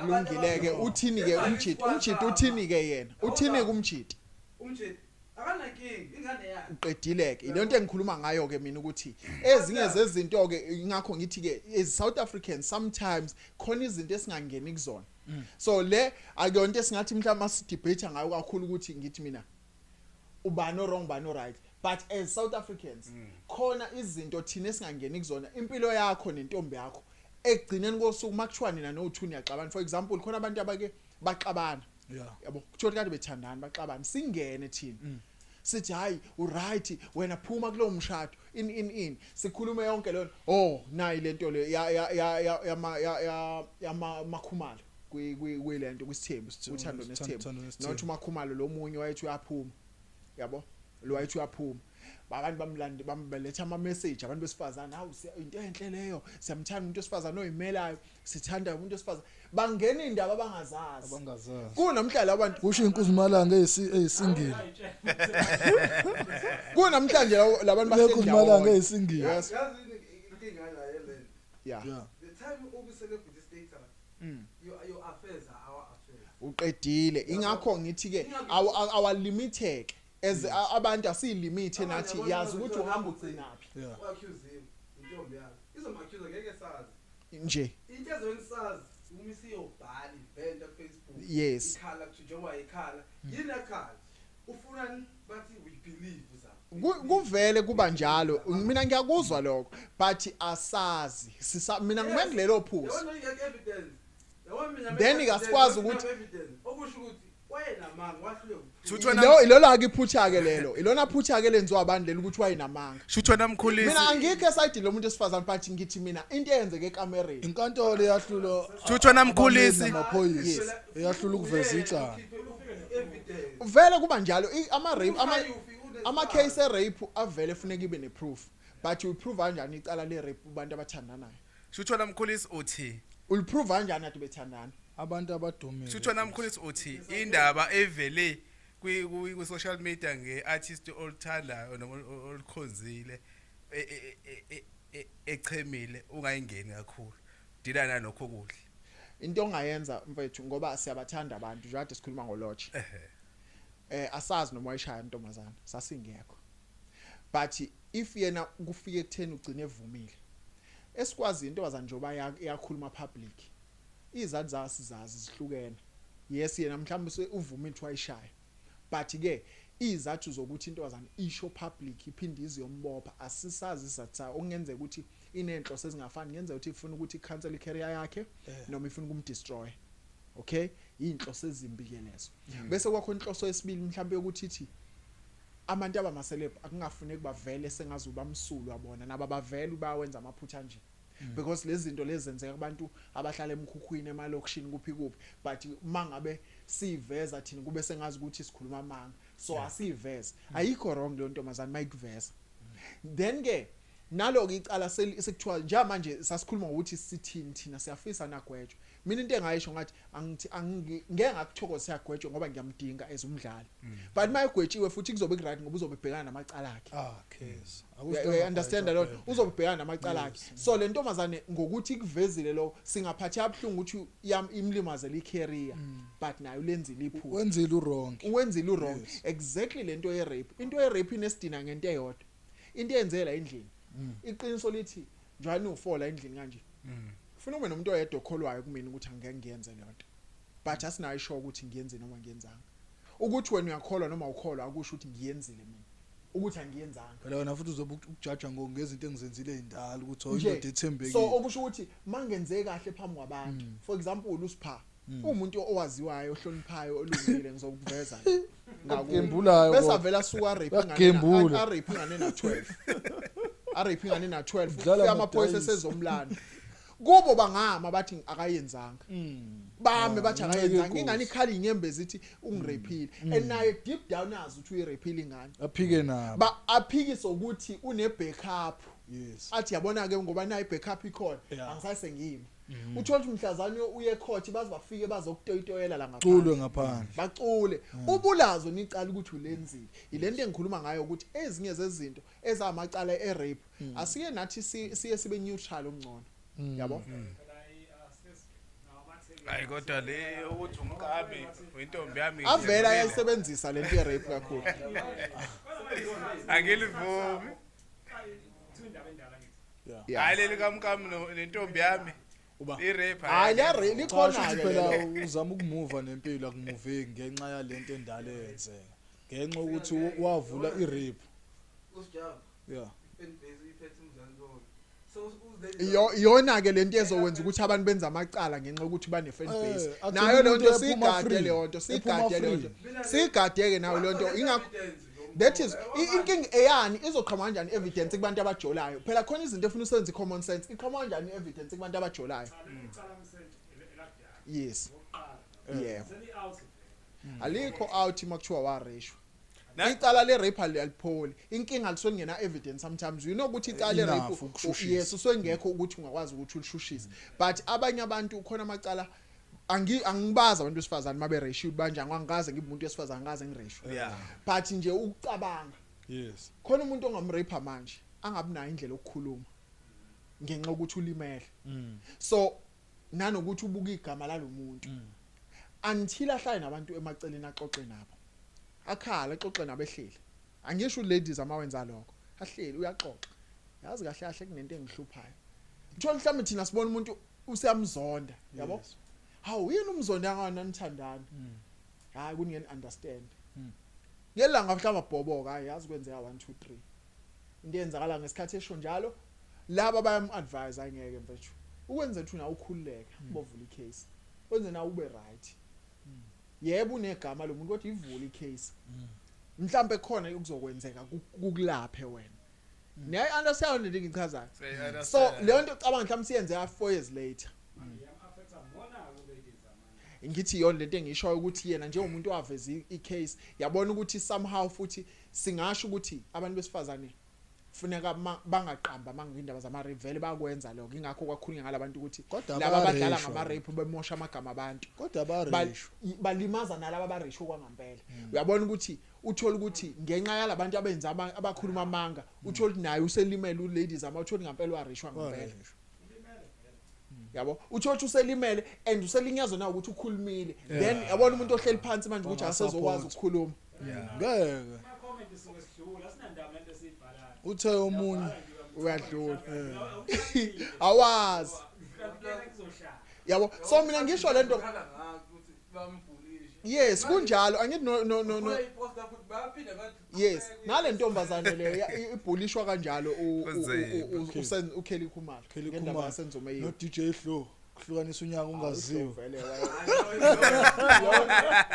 Kulungile ke uthini ke umjidi uthini ke yena uthini kumjidi umjidi akanankinga ingane yakhe uqedile ke ile nto engikhuluma ngayo ke mina ukuthi ezinye zezinto ke ingakho ngithi ke as South Africans sometimes khona izinto esingangeni kuzona. So le akuyonto esingathi mhlawumbe sidebate ngayo kakhulu ukuthi ngithi mina ubani wrong ubani right, but as South Africans khona izinto thina esingangeni kuzona. Impilo yakho nentombi yakho ekugcineni kosuku makuthiwa nina no2 niyaxabana, for example khona abantu abake baxabana, yabo kuthiwa kade bethandana baxabana, singene thina sithi hayi uright wena phuma kulowo mshado in sikhulume yonke leyo, oh nayi lento le ya ya ya ya ya makhumalo kuyilento kwisithembu uthando nesithembu, not umakhumalo lo munye wayethi uyaphuma, yabo. Lo wayethi uyaphuma, abantu bamlande, bambeletha ama message abantu besifazana, hawu, into enhle leyo, siyamthanda umuntu wesifazana oyimelayo, sithanda umuntu wesifazana. Bangena indaba abangazazi. Abangazazi. Kunamhlanje abantu Kusho inkuzimalanga eyisingile. Kunamhlanje labantu bahleli Inkuzimalanga ndawonye. eyisingile. Yes. Yazi inkinga la yelena? Yeah. The time uku-celebrity status, your affairs are our affairs. Uqedile. Ingakho ngithi ke awalimiteke as abantu, asiyilimit nathi, yazi ukuthi uhamba ugcinaphi. U-accuse intombi yakhe, izom-accuse, ngeke sazi. Nje. Into ezoyenza sazi uma isiyobhala ivent ku-Facebook. Ikhala kuthi njengoba ikhala yini, akhala ufunani, bathi we believe uzama. Kuvele kuba njalo, mina ngiyakuzwa lokho, but asazi sisa mina ngime kulelo phuzu. Yabona, ingekho evidence, yabona mina. Then asikwazi ukuthi- Evidence okusho ukuthi wayenamanga, wahluleka. Shuthi wena Ilo ilona ke iphutha ke lelo, ilona phutha ke lenziwa abantu lelo, ukuthi wayenamanga. Shuthi wena, mkhulisi. Mina angikho esayidini lomuntu esifazane, but ngithi mina into eyenzeke ekamereni. Inkantolo eyahlula Shuthi wena, mkhulisi. namaphoyisa Yes. eyahlula ukuveza icala. Evidence. Vele kuba njalo, ama rape, ama case e rape avele funeka ibe ne proof, but uyiprove kanjani icala le rape kubantu abathandanayo? Shuthi wena, mkhulisi, uthi Uliprove kanjani ade bethandana? Abantu abadumile. Shuthi wena, mkhulisi, uthi indaba evele kwi social media ngeartist oluthandayo noma olukhonzile echemile, ungayingeni kakhulu, dila nalokho kuhle. Into ongayenza, mfethu, ngoba siyabathanda abantu, nje kade sikhuluma ngolotshe, asazi noma wayishaya intombazana, sasingekho, but if yena kufike ekutheni ugcine evumile, esikwazi intombazana njengoba iyakhuluma public, izathu zasizazi zihlukene. Yes, yena mhlawumbe uvumile ukuthi wayishaya, but ke izathu zokuthi intombazana isho public iphinde iziyombopha, asisazi isizathu sayo. Okungenzeka ukuthi inenhloso ezingafani, kungenzeka ukuthi ifuna ukuthi icancel icareer yakhe noma ifuna ukumdestroy. Okay, inhloso ezimbi ke lezo. Bese kwakho inhloso yesibili mhlawumbe yokuthi ithi abantu abamaceleb akungafuneki bavele sengaze ubamsulwa bona, nabo bavele bawenza amaphutha nje, because lezi zinto lezi zenzeka kubantu abahlala emkhukhwini, emalokishini, kuphi kuphi, but mangabe siveza thina kube sengazi ukuthi sikhuluma amanga, so asiveze. Ayikho wrong leyo ntombazana mayikuveza. Then ke nalo ke icala sekuthiwa njengamanje sasikhuluma ngokuthi sithini thina, siyafisa nagwetshwa. Mina into engayisho ngathi angithi ngeke ngakuthokoza siyagwetshwa, ngoba ngiyamdinga as umdlali, but mayegwetshiwe futhi kuzobe ku right, ngoba uzobe ebhekana namacala akhe. Ah, case. You understand lo, uzobe ebhekana namacala akhe. So le ntombazane ngokuthi ikuvezile lo, singaphathi abuhlungu ukuthi imlimazele icareer, but nayo lenzile iphutha. Wenzile uwrong. Uwenzile uwrong. Exactly. Lento ye rape, into ye rape inesidina ngento eyodwa, into eyenzela endlini. Iqiniso lithi njani ufola endlini kanje, ufuna ube nomuntu oyedwa okholwayo kumina ukuthi angeke ngiyenze leyo nto, but asinayo isho ukuthi ngiyenze noma ngiyenzanga. Ukuthi wena uyakholwa noma ukholwa akusho ukuthi ngiyenzile mina, ukuthi angiyenzanga. Phela wena futhi uzobe ukujaja ngezinto engizenzile ezindala ukuthi Nje, indoda ethembekile. So okusho ukuthi mangenze kahle phambi kwabantu, for example usipha umuntu owaziwayo, ohloniphayo, olungile, ngizokuveza ngakuwe. Gembulayo. Bese avela asuka rape ingane, Uyagembula. a rape ingane na 12, a rape ingane na 12. Udlala Kufika amaphoyisa amadayisi. esezomlando kubo, bangama bathi akayenzanga, bame bathi Ah, akayenzanga. inkosi. Ingane ikhala inyembezi ithi ungirapile, and naye deep down azi ukuthi uyirapile ingane. Aphike nabo. Ba aphikise ukuthi une backup. Athi yabona ke, ngoba nayo i-backup ikhona, angisase ngimi. Uthola ukuthi mhlazane uye court, baze bafike bazokutoyitoyela la ngaphandle. Culwe ngaphandle. Bacule ubulazo nicala ukuthi ulenzile. Ilento engikhuluma ngayo ukuthi ezinye zezinto ezamacala e-rape, asike nathi siye sibe neutral okungcono, yabo. Hayi, kodwa le ukuthi umkabi intombi yami Avela ayayisebenzisa lento ye-rape kakhulu. Angilivumi. Yeah. Hayi, leli kamkami nentombi yami. Uba. I-rape. Hayi, leya rape Cha, likhona shuthi ke phela lelo. uzama ukumuva nempilo, akumuveki ngenxa yalento endala eyenzeka, ngenxa yokuthi wavula i-rape. Usijaba. I-fan base uyiphethe umzansi wonke, so uze Iyona ke lento ezokwenza ukuthi abantu benze amacala ngenxa yokuthi bane fan base. Agcine Nayo leyo umuntu nto ephuma siyigade free. leyo nto, Ephuma siyigade leyo free. nto, siyigade ke nayo leyo nto. Ingakho that is inkinga eyani izoqhamuka kanjani evidence kubantu abajolayo? Phela khona izinto efuna usebenzise common sense. Iqhamuka kanjani evidence kubantu abajolayo? Yes, yeah, alikho out uma kuthiwa wareshwa. Icala le rape alipholi. Inkinga lisuke evidence sometimes, you know ukuthi icala le rape, Enough ukushushisa. yes, usengekho ukuthi ungakwazi ukuthi ulishushise, but abanye abantu khona amacala angibazi abantu besifazane mabe rape banjani, angikaze ngibe umuntu wesifazane, angikaze ngirape, but nje ukucabanga, khona umuntu ongamrape manje angabi nayo indlela yokukhuluma ngenxa yokuthi ulimele, so nanokuthi ubuka igama lalomuntu until ahlale nabantu emaceleni, axoxe nabo, akhala, axoxe nabo ehleli. Angisho ladies amawenza lokho, ahleli uyaxoxa, yazi kahle kahle kunento engihluphayo. Uthola mhlawumbe thina sibona umuntu usiyamzonda, yabo, hawu, yini umzonda ngani, nanithandana? Hayi, kuningeni understand ngelanga mhlawumbe abhoboka, hayi, yazi kwenzeka 1 2 3, into eyenzakala ngesikhathi esho njalo, laba bayam-advise, angeke mfethu, ukwenze ukuthi nawe ukhululeke, bovula icase, wenze nawe ube right. Yebo, unegama lo muntu, kodwa ivule icase, mhlambe khona okuzokwenzeka kukulaphe wena. Niyayi understand lento engichazayo? So leyo nto cabanga mhlawumbe siyenzeka 4 years later. Iyam-affecta mona-ke ladies amanje. Ngithi yona lento engishoyo ukuthi yena njengomuntu owaveza i-case, yabona ukuthi somehow futhi singasho ukuthi abantu besifazane funeka bangaqamba mangindaba zama-rape, vele bakwenza lokho, ingakho kwakhulunywa ngalabantu ukuthi Kodwa laba abadlala abareshwa. ngama-rape bemosha amagama abantu. Kodwa abareshwa. Balimaza nalaba abareshwe kwangampela. Uyabona ukuthi uthola ukuthi ngenxa yalabantu abenza abakhuluma amanga, uthola ukuthi naye uselimele uladies ama, uthola ngampela wareshwa ngempela. Wareshwa. Yabo, uthola ukuthi uselimele and uselinyazwa na ukuthi ukhulumile, then yabona umuntu ohleli phansi manje ukuthi asezokwazi Wanga-support. ukukhuluma. Ngeke. Ama-comment suke sidlula, asinandaba nento esiyibhalayo. Uthe omunye Uyadlula, awazi. Kuzohlala. Yabo, so mina ngisho lento. Bakhala ngakho ukuthi bambhulishe. Yes, kunjalo, angithi no. Khona iposta futhi bayaphinda bathi Yes, nale ntombazane leyo ibhulishwa kanjalo Kunzima. uKelly Khumalo Kelly ngendaba Khumalo. yasenzo Meyiwa. No DJ Hlo kuhlukanisa unyaka ungaziwa. Vele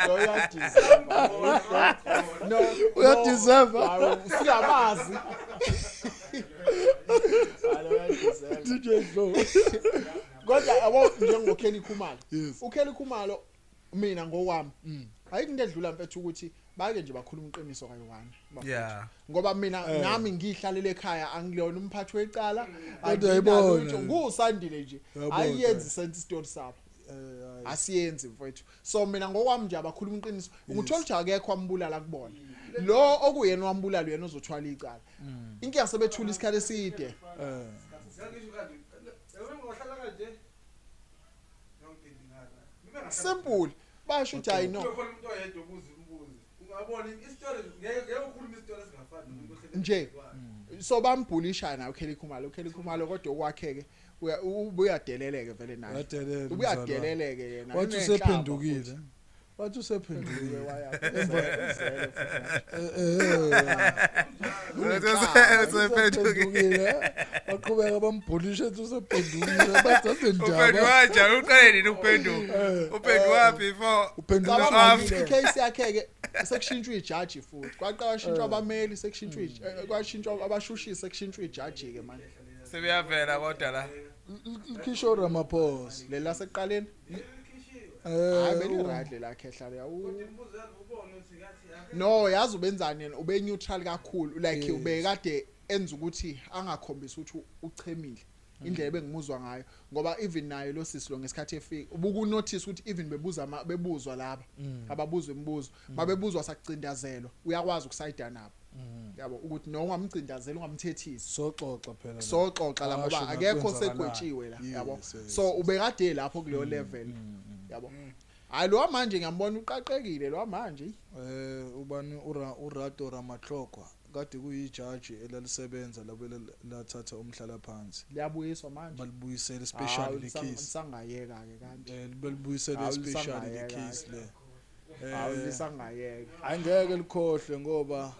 lo uyadeserve, no. Uyadeserve. Hayi, singabazi. Hayi, lo uyadeserve. DJ Hlo. Kodwa yabo, njengoKelly Khumalo, uKelly Khumalo, mina ngokwami ayikho into edlula mfethu ukuthi bake nje bakhuluma iqiniso kayi-one, bafethu. Ngoba mina nami ngihlalele ekhaya, angilona umphathi wecala. Kodwa uyayibona. Anginalutho, ngusandile nje. Uyabona. Ayiyenzi sense isitori sabo. Hayi. Asiyenzi mfowethu. So mina ngokwami nje abakhuluma iqiniso, ukuthola ukuthi akekho ambulala kubona, lo okuyena wambulala uyena ozothwala icala. Inkinga sebethula isikhathi eside. Ngisho kanje, yabo, ngohlala kanje yonke into ingara. Simple, basho ukuthi hayi, no. Kube khona umuntu oyedwa obuza imibuzo, ungabona isitori, ngeke ukhulume isitori esingafani nomuntu ohleli Nje. eduze kwakhe. So bambhulisha naye uKelly Khumalo, uKelly Khumalo, kodwa okwakhe-ke ubuyadeleleke vele naye. Uyadelela umzalwane. Ubuyadeleleke yena. Wathi Unenhlamba. usephendukile, wathi usephendukile. Futhi. Usephendukile, baqhubeka bambhulisha, ethi usephendukile, bathi Uphenduka ndaba. kanjani? Uqale nini ukuphenduka? Uphenduka before Uphenduka. Cabanga After. icase yakhe-ke sekushintshwa ijaji futhi, kwaqala kwashintshwa abameli, sekushintshwa kwashintshwa abashushisi, sekushintshwa ijaji-ke manje. Sebeyavela kodwa la. Likhishwe Ramaphosa. Leli lasekuqaleni? Likhishiwe. Hayi, beli-right lelakhe hlala Kodwa imibuzo yalo ubone ukuthi ngathi no, yazi ubenzani yena, ube neutral kakhulu, like ubekade enza ukuthi angakhombisi ukuthi uchemile, indlela ebengimuzwa ngayo, ngoba even naye lo sisi lo ngesikhathi efika ubuku-notice ukuthi even bebuza bebuzwa laba ababuzwa imibuzo, mabebuzwa sakucindazelwa, uyakwazi ukusayida nabo, yabo, ukuthi no, ungamcindazela, ungamthethisi. Soxoxa phela la. Soxoxa la ngoba Asho akekho nakwenzakalayo. segwetshiwe la, yabo. So ubekade lapho kuleyo level, yabo. Hayi, lo manje ngiyambona uqaqekile lo manje. Ubani, uRato Ramatlokwa, kade kuyijaji elalisebenza labo lathatha umhlala phansi. Liyabuyiswa manje. Balibuyisela special le case. Lisangayeka ke kanti. Balibuyisela Hawu, special le lisangayeka. case le. Hawu, lisangayeka. Angeke likhohle ngoba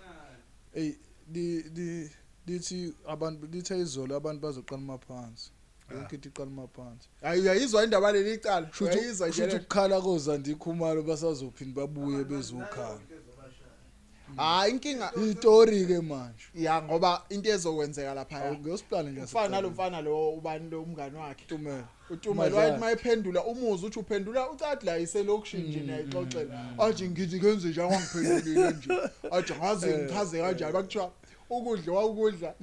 ey li li lithi abantu, lithe izolo abantu bazoqala maphansi, yonke into iqala maphansi. Hayi, uyayizwa indaba leli icala, uyayizwa nje Shuthi ukukhala koZandi Khumalo basazophinda babuye bezokhala. Hayi, inkinga Istory ke manje. Ya, ngoba into ezokwenzeka lapha Ngiyosiplana nje. Ufana nalo mfana lo, ubani lo, umngani wakhe? Tumelo. uTumelo. Madlala. Wayethi mayephendula umuzi uthi uphendula ucathi la iselokishini nje niyayixoxela, athi ngithi ngenze nje, angangiphendulile nje, athi ngaze ngichaze kanjani, bakuthiwa ukudla wawukudla,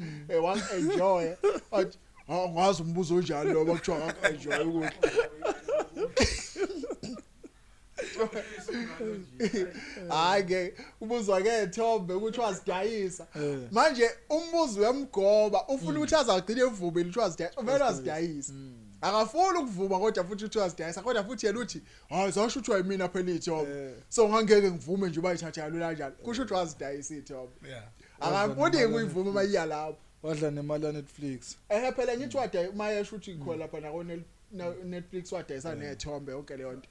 wangi-enjoy, athi angazi umbuzo onjani lo, bakuthiwa ngak-enjoy ukudla. Hayi ke, ubuzwa ke Thombe ukuthi wazidayisa. Manje umbuzo uyamgoba, ufuna ukuthi azagcine evumile ukuthi wazidayisa, vele wazidayisa. Akafuni ukuvuma kodwa futhi uthi wazidayisa, kodwa futhi yena uthi hayi, zasho ukuthi wayimina phela ithombe, so ngangeke ngivume nje bayithatha kalula kanjalo, kusho ukuthi wazidayisa ithombe. Akafuni ukuyivuma uma iya lapho. Wadla nemali ya Netflix. Phela ngithi wadayi uma yesho ukuthi khona lapha nako Netflix wadayisa nethombe, yonke leyo nto.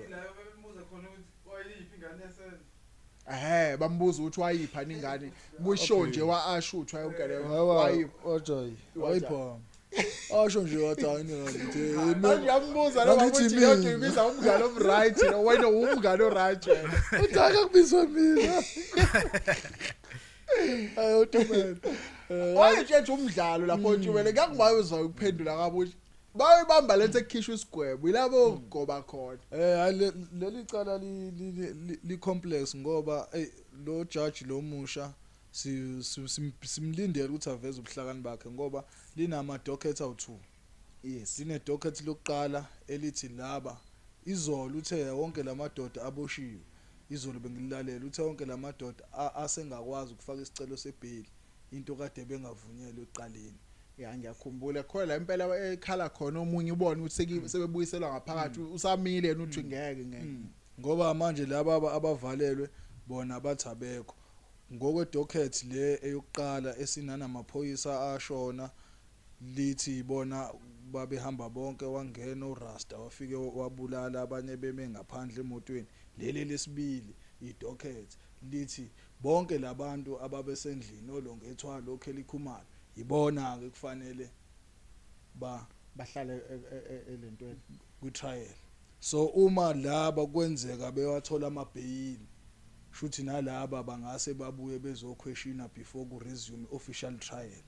Ilayo bembuza khona ukuthi wayiphi ingane yasenza. Bambuza ukuthi wayipha ingane kusho nje wa ashuthwa yonke leyo, wayipha. Wathi wayipha. Asho nje wathi hayi ngithi. Manje yambuza lo Ngangithi ukuthi leyo nto mina. ibiza umngane omright lo, wena umngane oright wena. Uthi akakubizwa mina. Ayo Tumelo. Wayetshentsha umdlalo lapho uTumelo, kuyakubayuzwa ukuphendula kabi ukuthi bayibamba lento ekukhishwa isigwebo yilabo goba khona. Hayi, leli cala li complex ngoba ey lo judge lo musha simlindele ukuthi aveze ubuhlakani bakhe ngoba linama docket awu2. Line docket lokuqala elithi laba izolo uthe wonke lamadoda aboshiwe, izolo bengililalela, uthe wonke lamadoda asengakwazi ukufaka isicelo sebail, into kade bengavunyelwe ekuqaleni. Ya, ngiyakhumbula khona la impela ekhala khona omunye, ubone ukuthi sebebuyiselwa ngaphakathi, usamile yena uthi ngeke, ngeke. Ngoba manje laba abavalelwe bona bathi abekho ngokwe docket le eyokuqala esinanamaphoyisa ashona, lithi bona babehamba bonke, wangena uRasta wafike wabulala abanye beme ngaphandle emotweni. Leli lesibili idocket lithi bonke labantu ababesendlini olongethwa lokho elikhumalo ibona ke kufanele ba bahlale elentweni ku trial. So uma laba kwenzeka bewathola amabheyili, shuthi nalaba bangase babuye bezoquestiona before ku resume official trial,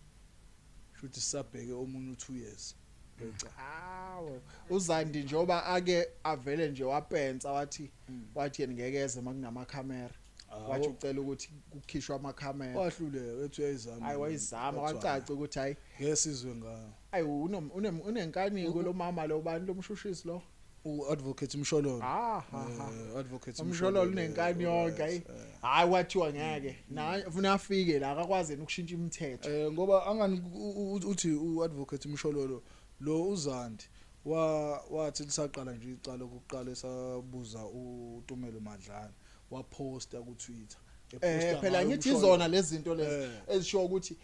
shuthi sisabheke omunye u2 years becala. Hawo, uZandi njengoba ake avele nje wapensa wathi yena ngeke eze makunamakhamera, wathi ucela ukuthi kukhishwe amakhamera. Wahluleka, ethi uyayizama. Hayi, wayizama. Kwathiwa, kwacaca ukuthi hayi. Ngeke sizwe ngayo. Ayi, unenkaniko lo mama lo, bani lo mshushisi lo? U-advocate Mshololo. Ah ha ha. Advocate Umshololo unenkani yonke, hayi. Hayi, kwathiwa ngeke na ufuna afike la, akakwazi yena ukushintsha imithetho. Ngoba angani uthi u-advocate Mshololo lo uZandi wathi lisaqala nje icala okokuqala esabuza uTumelo Madlala, waposta ku Twitter. Phela ngayo ngithi uMshololo. izona lezi zinto lezi ezisho ukuthi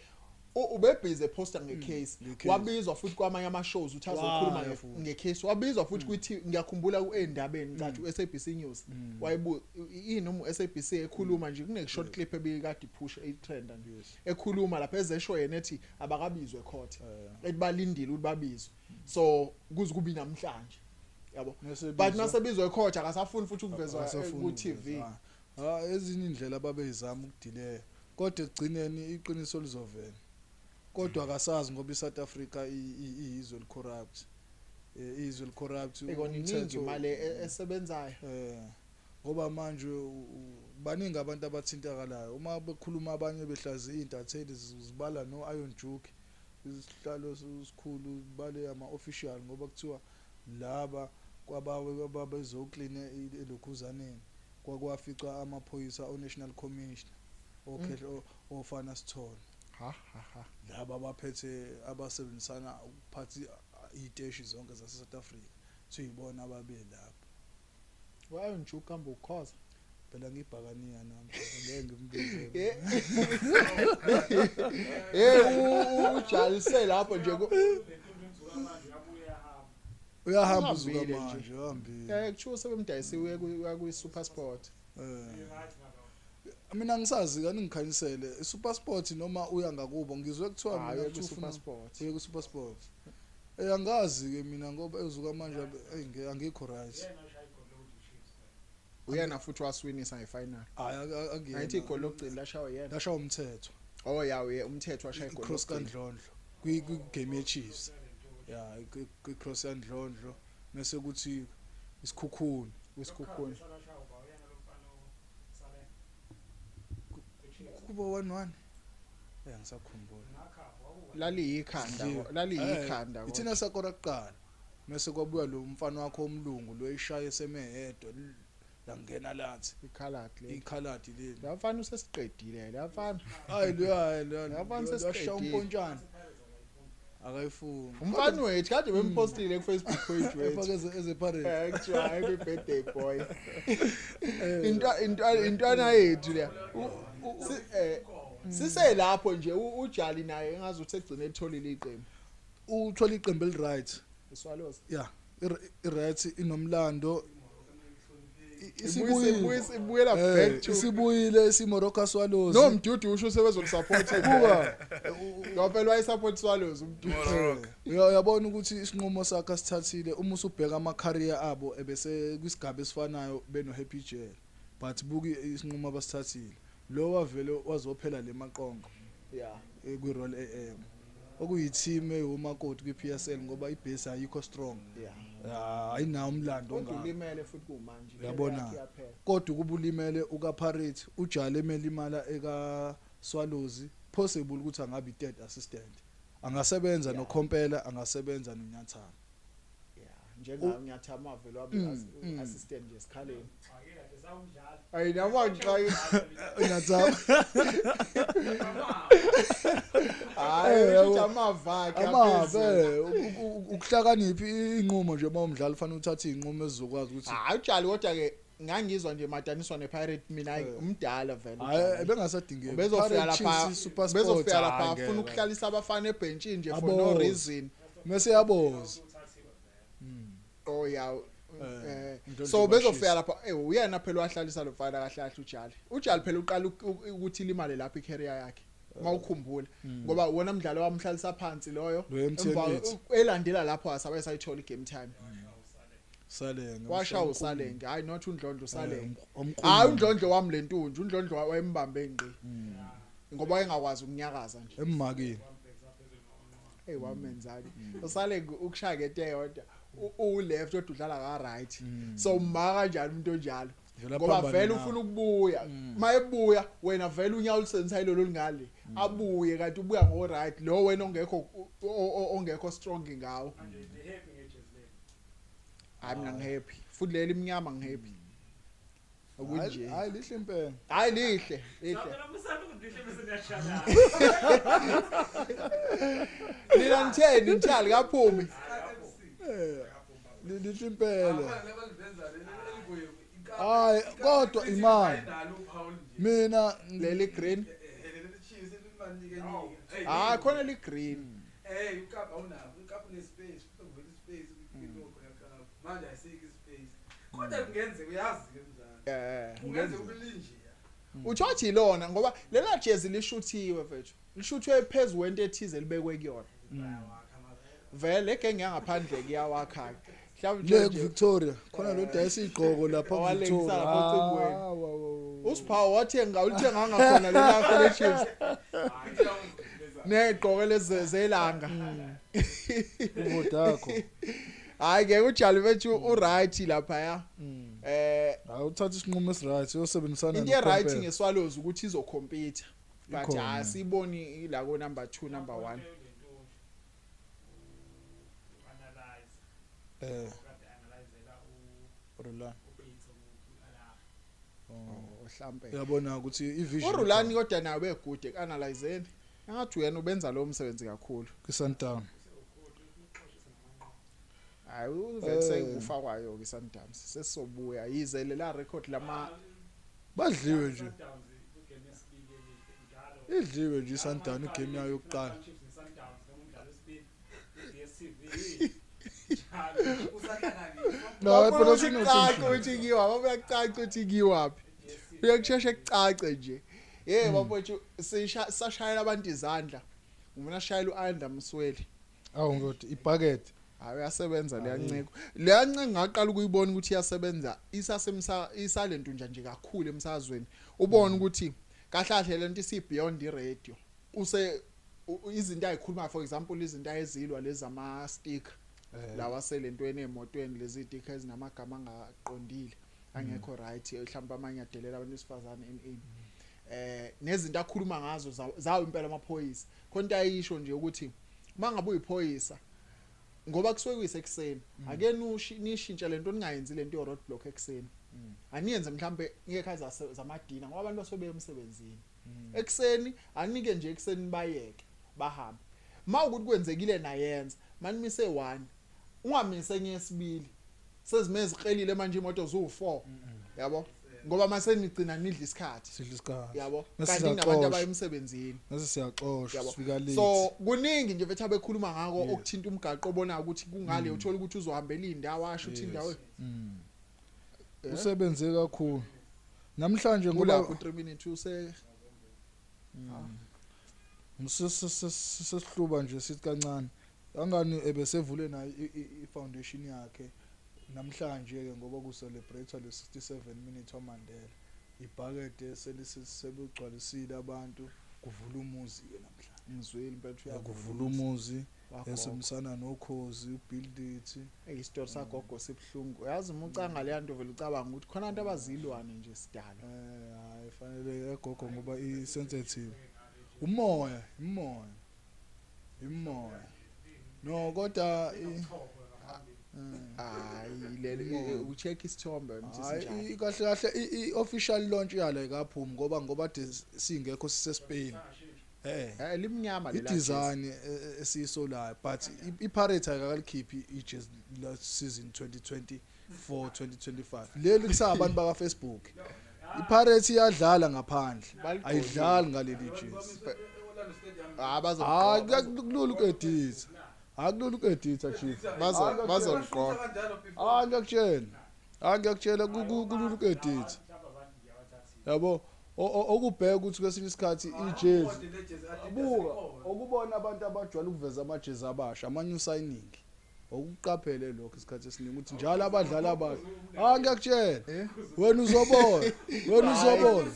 ubebhizi eposta ngecase. Ngecase. Wabizwa futhi kwamanye ama-shows ukuthi azokhuluma Waya futhi. ngecase, wabizwa futhi kwithi ngiyakhumbula ku-endabeni cathi u-SABC News wayebu yini noma u-SABC ekhuluma nje kune short clip ebikade iphusha itrenda nje, ekhuluma lapha ezesho yena ethi abakabizwe ecourt, ethi balindile ukuthi babizwe, so kuze kube namhlanje, yabo. But masebizwe ecourt akasafuni futhi ukuvezwa Akasafuni ku-TV. ukuveza. Ah, ezinye indlela ababeyizama ukudileya, kodwa ekugcineni iqiniso lizovela, kodwa akasazi ngoba iSouth Africa iyizwe elicorrupt, izwe elicorrupt. Ikona iningi imali esebenzayo. Ngoba manje baningi abantu abathintakalayo uma bekhuluma, abanye behlaziya intatheli zibala no Iron Duke, isihlalo esikhulu, bale ama official, ngoba kuthiwa laba kwabawe babezoclean elokhuzaneni kwakwafica amaphoyisa o National Commissioner okhehlo ofana sithole Ha ha ha. Laba abaphethe abasebenzisana ukuphatha iy'teshi zonke zase South Africa, kuthiwa ababe lapho. Wayo nje ukamba ukhoza. Phela ngibhakaniya nami, ngeke ngimbize. Ujalise lapho nje Uyahamba Uhambile uzuka nje. manje, uhambile. Kuthiwa sebemdayisiwe uya kwi Super Sport. Mina ngisazi kani, ngikhanyisele, iSuper noma uya ngakubo, ngizwe kuthiwa Hayi, mina uya kuthiwa kwi Super Sport. Uye ku Super Sport. Angazi ke mina ngoba ezuka manje angikho right. Uyena futhi wasiwinisa ngefinal. Hayi, akuyena. Angithi igoli lokugcina lashawa yena. Lashawa uMthetho. Oh ya, uye uMthetho washaya igoli Cross lokugcina. kaNdlondlo kwi game ye Chiefs. Ya, kwi cross yaNdlondlo mase kuthi iSikhukhuni. Isikhukhuni. Kuba 1-1. Eh, ngisakhumbula. Laliyikhanda. Sidliwe. Laliyikhanda. Eh, ithina sakora kuqala. Mase kwabuya lo mfana wakho omlungu lo eshaya semehedwa langena lathi Ikhaladi leli. Ikhaladi leli. La mfana usesiqedile la mfana. Hayi, lo lo Yabona lwashaya sesiqedile. umpontshana. Akayifuni. Umfana wethu kade bempostile ku Facebook page wethu. Efake eze Pirates. Eh, kuthiwa happy birthday boy. Into into intwana yethu le. Siselapho nje uJali naye engazi ukuthi egcine etholile iqembu. Uthola iqembu eli right. ISwallows. Yeah, i-right inomlando. Isibuyile Isibuyile. ibuyela back to Isibuyile isiMorocco Swallows. No, Mdudu usho sebezolisupport. Buka. Ngoba phela wayesupport Swallows uMdudu. Morocco. Uyabona ukuthi isinqumo sakhe asithathile, uma usubheka ama career abo ebese kwisigaba esifanayo beno Happy Jele, but buki isinqumo abasithathile, lo wavele wazophela le maqonqo kwi Royal AM, okuyi-team ewumakoti kwi-PSL, ngoba ibase ayikho strong. Ah, ayinawo umlando Kodwa ongaka. ulimele futhi kumanje. Uyabona. Yakhe iyaphela. Kodwa ukuba ulimele ukaPirates, ujale emelimala eka Swallows, possible ukuthi angabe i-third assistant, angasebenza noKhompela, angasebenza noNyathana. Yeah, njengayo uNyathama vele wabe assistant nje esikhaleni. Ayi, noma ngixake. UNyathama. Hayi, Eh, usho ukuthi amava akhe amave aphezulu. Ukuhlakanipha inqumo nje, uma umdlali fanele uthathe inqumo ezizokwazi ukuthi Hayi, ujali kodwa ke ngangizwa nje madaniswa nePirate mina, hayi, umdala vele Hayi, uJali. ebengasadingeki. Bezofika Pirate, lapha, Chiefs, Super bezofika Sport, lapha hayi, afuna ngeke. ukuhlalisa abafana ebhentshini nje for no Aboza. reason. Mase yaboza. Oh yeah. Ndlondlo So bezofika bashisa. lapha, uyena phela wahlalisa lo mfana kahle kahle uJali. UJali phela uqala ukuthi limale lapha icareer yakhe. Mawukhumbula ngoba wona umdlalo wamhlalisa phansi loyo. Lo MTN Emva eight. elandela lapho asabe sayithola igame time. Salenge. Washa uSalenge, hayi not uNdlondlo, uSalenge. Omkhulu. Hayi, uNdlondlo wami lentunja, uNdlondlo wayembambe ngqi. Ngoba wayengakwazi ukunyakaza nje. Emmakini. Hey, wamenzani. Usalenge ukushaya ngento eyodwa. U left kodwa udlala ka right. So umaka kanjani umuntu onjalo? Vele Ngoba aphambane vele nawe. ufuna ukubuya. Mayebuya wena vele unyawo olusenza yilo lolungale. Abuye kanti ubuya ngo right lo wena ongekho ongekho strong ngawo. Hayi, mina ngihappy. Futhi leli imnyama ngihappy. Okunje. Hayi, lihle impela. Hayi, lihle, lihle. Nina nitheni nithali kaphumi. Eh, lihle impela. Hayi, kodwa imali. Mina Leli green. Ah, khona li green. Eh, ukapa awunabo, ukapa une-space, kuvela ispace kwilokho yakapa. Manje ayisekho ispace. Kodwa kungenzeka, uyazi ke mzala. Kungenzeka ubulinje. Uthothi ilona ngoba lela jezi lishuthiwe mfethu. Lishuthwe phezulu kwento ethize libekwe kuyona. Vele egenge yangaphandle kuyawakha. Mhlawumbe Le nje Victoria khona lo dayisa igqoko lapha Owalengisa Victoria. lapha ocingweni. Ah, wa, wa, wa. Usiphawu wathenga ulithenganga khona lelakho le Chiefs. Negqoke lezi zelanga. Uvodakho. Hayi ke uJali bethu u right lapha ya. Hayi, uthatha isinqumo esiright uyosebenzisana Into e right noKhompela. ngeSwallows ukuthi izocompete. But Ikhona. asiboni la ko number 2 number 1. Rulani. Oh, mhlambe. Uyabona ukuthi ivision uRulani kodwa nawe begude analyzeni. Engathi uyena ubenza lo msebenzi kakhulu. kwiSundown. Hayi, uvele sekufa kwayo ke Sundowns. Sesizobuya yize lela record lama Badliwe nje. Idliwe nje iSundown igame yayo yokuqala. No, phela Kucaca sinokuthi ukuthi kiwa, bayacaca ukuthi kiwaphi. Uyakusheshe kucace nje. Hey bafowethu, sisha sashayela abantu izandla. Ngifuna shayela uAnda Msweli. Awu ngodi ibucket. Hayi, uyasebenza leya nceko. Leya nceko ngaqala ukuyibona ukuthi iyasebenza isasemsa isalento nje kakhulu emsazweni. Ubona ukuthi kahle kahle lento isi beyond i-radio. Use izinto ayikhuluma, for example izinto ayezilwa lezi ama sticker lawa selentweni emotweni, lezi sticker ezinamagama angaqondile, angekho right, mhlawumbe amanye adelela abantu besifazane in nezinto akhuluma ngazo zawo impela amaphoyisa. Khona into ayisho nje ukuthi mangabe uyiphoyisa, ngoba kusuke kuyisekuseni, ake nishintshe lento, ningayenzi lento yo roadblock ekuseni, aniyenze mhlambe ngekhathi zamadina, ngoba abantu basuke beya emsebenzini ekuseni. Anike nje ekuseni, bayeke bahambe. Mawukuthi kwenzekile nayenza, manimise 1, ungamise enye yesibili sezime ziqhelile manje imoto ziwu4, yabo, ngoba mase nigcina nidla isikhathi. Sidla isikhathi. Yabo. Mase kanti kunabantu siyaxoshwa. abaye emsebenzini. Mase siyaxoshwa. Yabo. Sifika late. So kuningi nje mfethu abekhuluma ngako okuthinta umgaqo, obona ukuthi kungale uthola ukuthi uzohambela indawo, asho ukuthi indawo Usebenze kakhulu namhlanje ngoba kulapho 3 minutes use Sesihluba nje sithi kancane angani ebesevule nayo i-foundation yakhe namhlanje ke, ngoba ku celebrate le 67 minutes waMandela. Ibhakede selisebugcwalisile abantu, kuvula umuzi ke namhlanje. Ngizwile mfethu. Kuvula umuzi. Wagogo. Esemsana nokhozi ubuild it. Hey, isitori sagogo sibuhlungu, yazi. Uma ucanga leya nto vele ucabanga ukuthi khona abantu abazilwane nje sidalo. Hayi, fanele egogo ngoba i sensitive, umoya, imoya, imoya, no, kodwa Hayi, lele ucheck isithombe ukuthi Hayi, sinjani. Kahle kahle i-official launch yalo ayikaphumi ngoba de singekho, sise Spain. Limnyama lela. I-design esiyisolayo, but i-Pirates ayikalikhiphi ijezi la season 2024 2025. Leli kusabantu baka Facebook. I-Pirates iyadlala ngaphandle, Baligqokile. ayidlali ngaleli jezi. Ah, bazo Hayi, kulula uku-editha, hayi, kulula uku-editha, chief. Bazoligqoka. Hayi, ngiyakutshela, hayi, ngiyakutshela, kulula uku-editha, yabo. Okubheka ukuthi kwesinye isikhathi ijezi, buka, okubona abantu abajwayele ukuveza amajezi abasha, ama-new signing, okuqaphele lokho isikhathi esiningi ukuthi njalo abadlali abasha. Hayi, ngiyakutshela, wena uzobona, wena uzobona,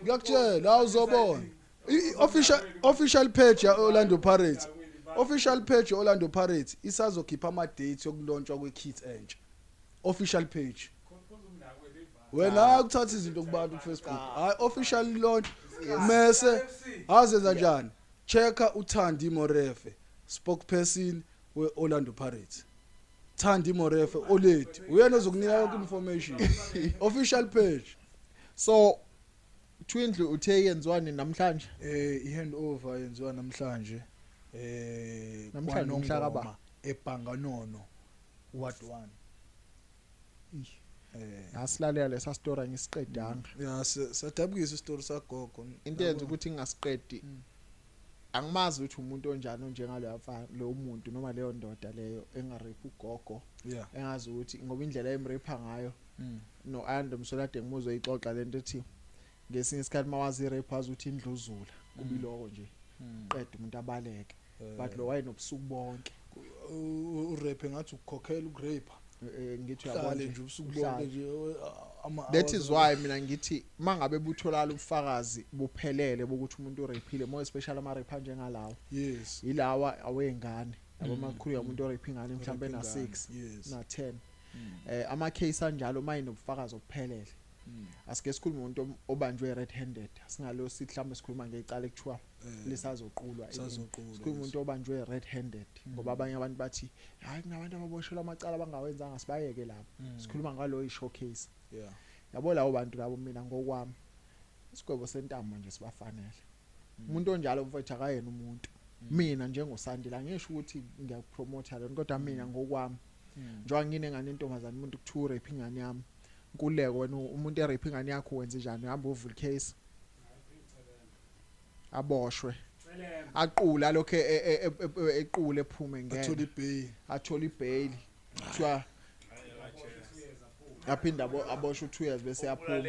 ngiyakutshela, hayi, uzobona. I-official page ya-Orlando Pirates, official page ya-Orlando Pirates isazokhipha ama-dates yokulaunchwa kwe-kit entsha, official page. Wena hayi, ukuthatha izinto kubantu ku-Facebook, hayi, official launch mese azenza njani. Checka uThandi Morefe, spokesperson we-Orlando Pirates. Thandi Morefe oledi, uyena ozokunika yonke information, official page. So Twindlu uthe yenziwani namhlanje? I-handover yenziwa namhlanje Namhlanje umhla kaba? kwaNongoma, eBhanganono ward 1. Ngasilalela lesa story, ngisiqedanga. Ya, sadabukisa isitori sagogo. Into eyenza ukuthi ngingasiqedi, angimazi ukuthi umuntu onjani onjengaloya mfana lo muntu noma leyo ndoda leyo engarape ugogo, engazi ukuthi ngoba indlela emrape ngayo. No Ayanda Msolade ngimuzwe ixoxa lento ethi ngesinye isikhathi mawazi irape, wazi ukuthi indluzula kubiloko nje, qeda umuntu abaleke, but lo wayenobusuku bonke. Urape ngathi ukukhokhela ukurape. Ngithi uyabona uhlale nje ubusuku uhlale. bonke nje ama That is why mina ngithi mangabe butholakala ubufakazi buphelele bokuthi umuntu urapile, more especially ama rape njengalawo, ilawa awengane yabo, makhulu umuntu orape ingane mhlawumbe na 6 na 10, ama case anjalo mayinobufakazi obuphelele. Asike sikhulume umuntu obanjwe red handed, singalo sithi mhlawumbe sikhuluma ngecala ekuthiwa lisazoqulwa. Lisazoqulwa, sikhuluma umuntu obanjwe red handed, ngoba abanye abantu bathi hayi, kunabantu ababoshelwa amacala abangawenzanga, sibayeke lapho. Sikhuluma ngalo i-showcase, yabo, lawo bantu labo. Mina ngokwami isigwebo sentambo nje sibafanele. Umuntu onjalo mfowethu akayena umuntu. Mina njengoSandile angisho ukuthi ngiyakupromota lona, kodwa mina ngokwami, njengoba nginengane intombazane, umuntu kuthiwa urape ingane yami, nkululeko, wena umuntu erape ingane yakho wenze njani? Uhamba uvula case, aboshwe, aqula lokho, equle, ephume, Athola ngene ibail. Athola ibail, kuthiwa aphinda aboshwe 2 years bese yaphuma,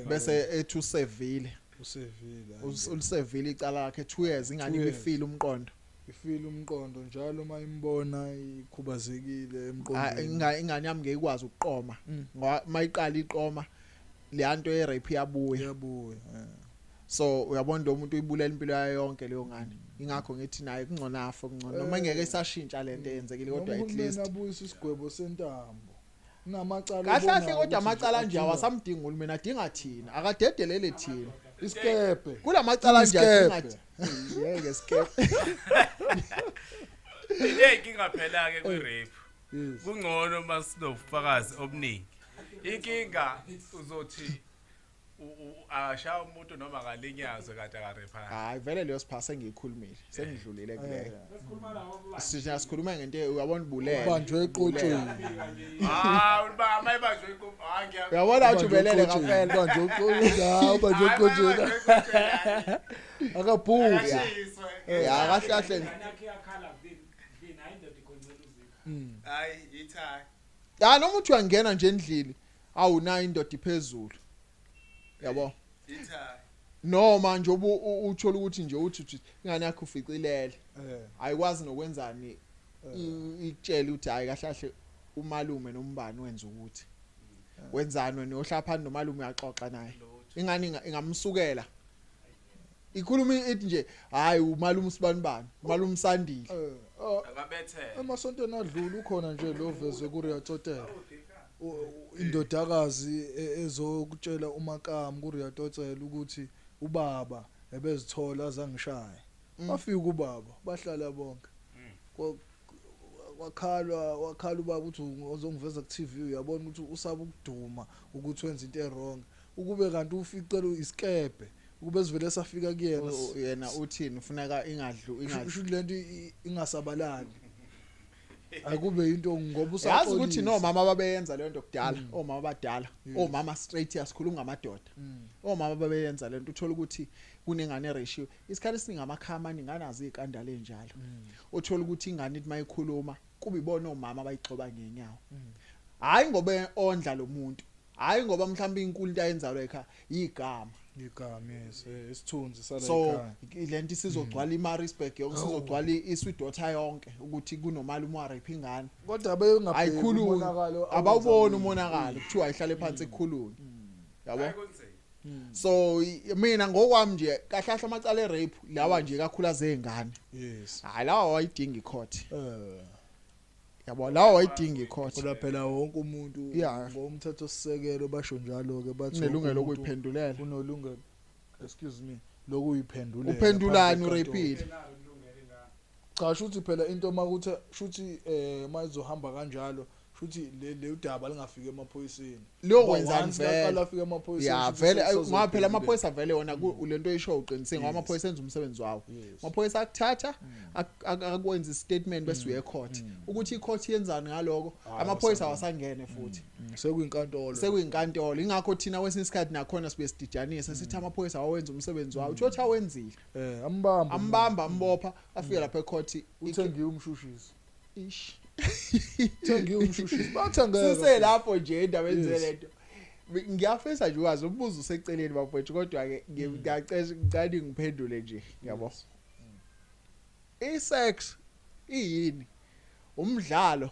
bese ethi usevile. Usevile. Ulisevile icala lakhe 2 years, ingane 2 years. ibifile umqondo. Ifile umqondo njalo uma imbona ikhubazekile emqondweni. Ingane yami ngeke ikwazi ukuqoma ngoba mayiqala iqoma le nto ye rape iyabuya. Iyabuya. So uyabona lo muntu uyibulela impilo yayo yonke leyo ngane. Ingakho ngithi naye kungcono afe, kungcono noma ingeke isashintsha lento eyenzekile, kodwa at least abuyisa isigwebo sentambo. Kunamacala kahle kahle, kodwa amacala nje awasamdingi uhulumeni, adinga thina, akadedelele thina isikebhe. Kulamacala nje adinga yeke isikebhe. Inkinga phela ke kwi rape. Kungcono masinobufakazi obuningi. Inkinga uzothi akashaya umuntu noma akalinyazwe kanti akarepha. Hayi vele leyo siphase ngiyikhulumile, sengidlulile kuleyo. Sithina sikhuluma ngento uyabona ubulele. Ubanjwe eqotsheni. Ah uba mayibanjwe eqotsheni. Hayi ngiya. Uyabona uthi ubelele ngempela. Ubanjwe eqotsheni. Hayi ubanjwe eqotsheni. Akabhuki. Ya kahle kahle. Hayi ithayi. Ya noma uthi uyangena nje endlini, awu nayi indoda iphezulu. Yabo. Noma nje uthola ukuthi nje uthi ingane yakho uficilele. Ayikwazi nokwenzani ikutshela ukuthi hayi kahle kahle umalume nombani wenza ukuthi. Wenzani wena uyohlapha nomalume uyaxoxa naye. Ingane ingamsukela. Ikhuluma ithi nje hayi umalume usibanibani, umalume Sandile. Akabethele. Emasontweni adlula ukhona nje lo vezwe ku Riatotel. Indodakazi ezokutshela uMakamu ku Riatotel ukuthi ubaba ebezithola azangishaya. Bafika ubaba bahlala bonke. Wakhala ubaba ukuthi uzongiveza ku TV, uyabona ukuthi usaba ukuduma ukuthi wenza into ewrong. Ukube kanti uficela isikebhe ukube sivele safika kuyena. Yena uthini ufuneka ingadlu ingadlu lento ingasabalali. Akube into ngoba usaxolisa. Yazi ukuthi nomama babeyenza le nto kudala, omama abadala, omama straight yasikhuluma ngamadoda. Omama babeyenza le nto, uthola ukuthi kunengane ratio. Isikhathi esiningi amakhaya amaningi anazo izikandala ezinjalo. Uthola ukuthi ingane ithi mayikhuluma kuba ibona omama abayigxoba ngenyawo. Hayi ngoba ondla lo muntu, hayi ngoba mhlawumbe inkulu into ayenzayo ekhaya igama. Igama yes, isithunzi sala ekhaya. So lento isizogcwala iMaritzburg yonke, isizogcwala iSwidota yonke ukuthi kunomalume warape ingane. Kodwa beyongabheki umonakalo, abawuboni umonakalo, kuthiwa ayihlale phansi ekhuluni. Yabo? So mina ngokwami nje kahle kahle amacala erape lawa nje kakhulu azengane. Yes. Hayi lawa wayidinga icourt. Yabo lawa wayidinga icourt. Kodwa phela wonke umuntu ngomthetho sisekelo basho njalo ke bathi unelungelo lokuyiphendulela. Unelungelo, excuse me, lokuyiphendulela. Uphendulani urapile? Cha shuthi phela into makuthi shuthi mayizohamba kanjalo shuthi le udaba lingafika emaphoyiseni. Lokwenzani vele? Afika emaphoyiseni. Ya vele ngoba phela amaphoyisa vele wona lento oyisho uqinisile ngoba amaphoyisa enza umsebenzi wawo. Amaphoyisa akuthatha akwenza istatement bese uye court. Ukuthi icourt yenzani ngaloko amaphoyisa awasangene futhi. Sekuyinkantolo. Sekuyinkantolo. Ingakho thina kwesinye isikhathi nakhona sibe sidijanisa sithi amaphoyisa awenza umsebenzi wawo. Uthi awenzile. Ambamba. Ambamba ambopha afike lapha ecourt uthengiwe umshushisi. Ish. Thengiwe umshushisi. Bathengeka. Sise lapho nje indaba lento. Ngiyafisa nje ukwazi umbuzo useceleni bafowethu kodwa ke ngiyacesha ngicela ngiphendule nje yabo. I-sex iyini? Umdlalo.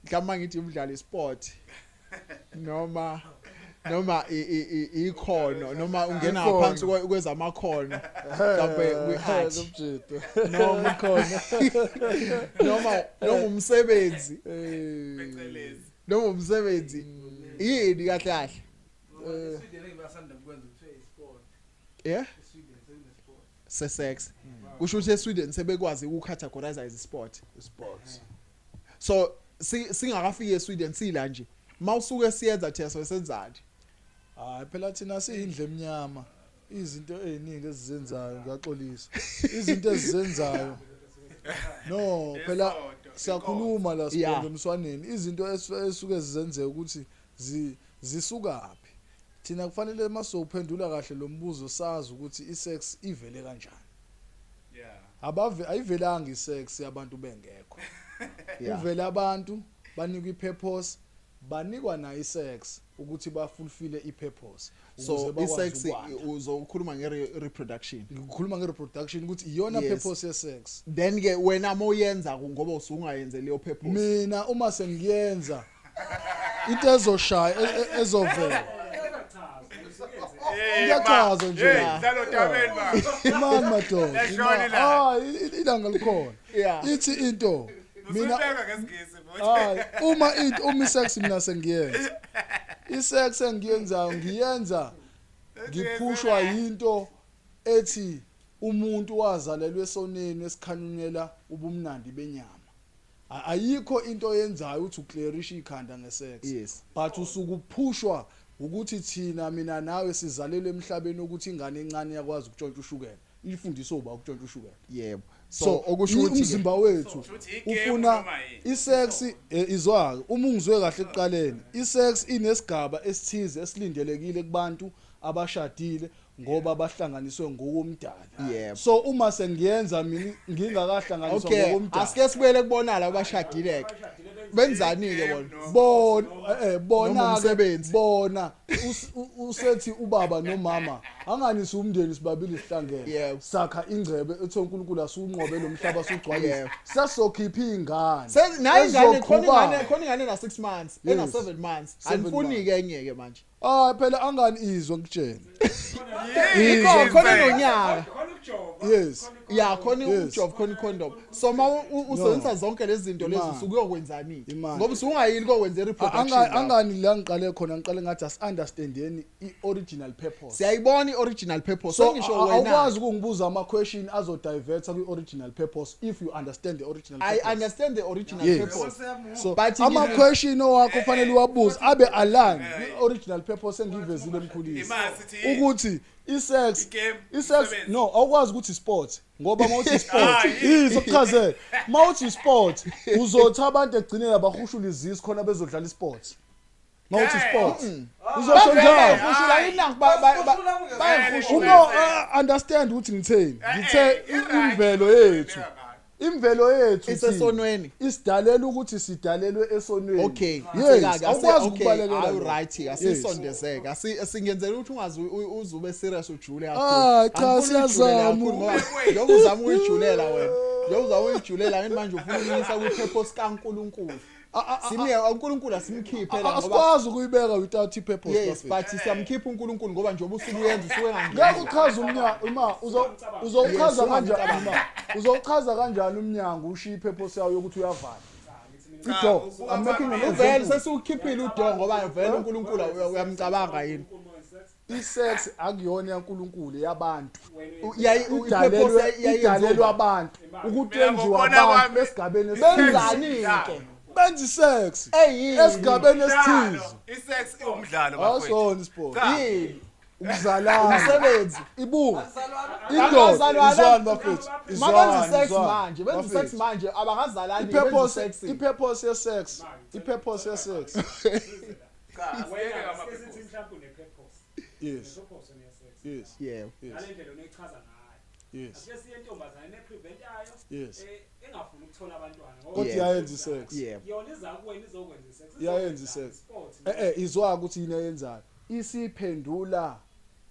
Mhlawumbe ngithi umdlalo isport noma ikhono noma ungena ngaphansi kwezamakhono mhlawumbe kwi-art noma khona noma umsebenzi noma umsebenzi yini kahle kahle. eSweden basanda kwenza kuthiwa isport. Yeah, eSweden sekuneспort sesex. Kusho ukuthi eSweden sebekwazi ukucategorize as sport. Sports. So singakafiki eSweden sila nje. Mawusuke siyenza thina sosenzani? Hayi phela thina siyindle emnyama. Izinto eziningi esizenzayo ngiyaxolisa. Izinto esizenzayo. No, phela siyakhuluma la sibonge emswaneni. Izinto esuke zizenzeka ukuthi zisukaphi. Thina kufanele masophendula kahle lo mbuzo sazi ukuthi isex ivele kanjani. Yeah. Abave ayivelanga isex yabantu bengekho. Uvela abantu banikwa ipurpose. Banikwa nayo isex ukuthi bafulfill ipurpose. So Ukuze bakwazi isex, ukwanda. uzokhuluma nge-reproduction. Ngikhuluma nge-reproduction ukuthi iyona purpose ye-sex. Then ke wena moyenza ngoba usungayenze leyo purpose. Mina uma sengiyenza into ezoshaya ezovela. Ngiyachaza nje. Hey, dlalo dameni ba. Imani madoda. Lashona Imani. ilanga. Ah, ilanga likhona. Ithi into mina Usubeka ngesingisi futhi. Hayi, uma into, uma isex mina sengiyenza. Isex engiyenzayo ngiyenza ngiphushwa yinto ethi umuntu wazalelwe esoneni esikhanunela ubumnandi benyama. Ayikho into oyenzayo uthi uclearisha ikhanda ngesex. But usukuphushwa ukuthi thina, mina nawe, sizalelwe emhlabeni ukuthi ingane encane iyakwazi ukutshontsha ushukela. Ifundiswe uba ukutshontsha ushukela. Yebo. So So okusho ukuthi umzimba wethu Shuthi igame ufuna noma yini? isex. Izwa, uma ungizwe kahle ekuqaleni, isex inesigaba esithize esilindelekile kubantu abashadile ngoba bahlanganiswe ngokomdala. So uma sengiyenza mina ngingakahlanganiswa ngokomdala. Asike sibuyele kubona laba abashadile ke. Benzani ke bona? Bona bona Noma ke, umsebenzi. Bona usethi ubaba nomama anganisi umndeni, sibabili sihlangene, sakha ingcebe ethi uNkulunkulu asunqobe lo mhlaba, sugcwalise, sesokhipha izingane. Nayi ingane khona, ezoqhuba. Ingane khona, ingane na 6 months, ena 7 months. 7 Anifuni months. ke enye ke manje. Ah, phela angani, izwa ngitshela. Ikho khona nonyaka. Khona ukujova. Ya, khona ukujova, khona icondom. So ma usebenzisa zonke lezi zinto lezi, Imali. usuke uyokwenzani? Imali. Ngoba usungayili kokwenza i-reproduction lapho. Angani la ngiqale khona, ngiqale ngathi asi-understandeni i-original purpose. Siyayibona i-original purpose. So Sengisho wena. awukwazi ukungibuza ama-question azodiverta kwi-original purpose if you understand the original I purpose. understand the original purpose. So But ama-question owakho kufanele uwabuze abe align kwi-original purpose engiyivezile emkhulisi. Imali sithi yini? Ukuthi i-sex Igame, i-sex umsebenzi. no, awukwazi ukuthi sport ngoba mawuthi sport Ah, yini? izokuchazela mawuthi sport uzothi abantu ekugcineni abahushula izisu khona bezodlala isport. Mawuthi sport uzosho njalo. Bayahushula yini? Bayahushula. Uma understand ukuthi ngitheni, ngithe imvelo yethu, imvelo yethu thina, Isesonweni. isidalela ukuthi sidalelwe esonweni. Okay. Yes, awukwazi ukubalekela All lokho. right, asisondezeke. Asingenzela ukuthi ungaze uzube serious ujule kakhulu. Ah, cha, Angifuni ujulele siyazama. kakhulu ngoba njengoba uzama ukuyijulela wena. Njengoba uzama ukuyijulela ngini manje ufuna ukuyisa kwi-purpose kaNkuluNkulu. Simye uNkulunkulu asimkhiphe la ngoba Asikwazi ukuyibeka without i-purpose. Yes, Bafethu. but siyamkhipha uNkulunkulu ngoba njengoba usuke uyenza usuke Ngeke engangeni. uchaze umnyango ima uzowuchaza Yes, kanjani ungamcabangi. ima uzowuchaza kanjani umnyango ushiye ipurpose yawo yokuthi uyavala idoor? I'm making an Uvele example. sesiwukhiphile udo ngoba vele uNkulunkulu uyamcabanga yini. I-sex akuyona yaNkulunkulu, yabantu. I-purpose Idalelwe yayenziwa abantu ukuthi Mina yenziwa ngokubona abantu kwami- esigabeni esithize. Benzani ke? Benza isex Eyini? esigabeni esithize. I-sex iwumdlalo bafowethu. Awusona isport. Cha. Yini? Ukuzalana. Umsebenzi. Ibuka indoda. Abazalwana- Izwani bafethu. Mabenza Izwani, sex izwani. manje, benza sex Bafethu. manje, abakazalani, benza I-purpose sex. I-purpose ye-sex, i-purpose ye-sex. Cha, asiyeke Wena ngama-purpose. sithi mhlawumbe une-purpose. Une-purpose ne-sex. Yebo. Ngale ndlela onoyichaza ngayo. Asike siye intombazane ne-preventayo engafuni ukuthola abantwana ngoba Kodwa iyayenza isex. Yona iza kuwena izokwenza isex. Iyayenza isex. Sport. Izwa ukuthi yini eyenzayo, isiphendula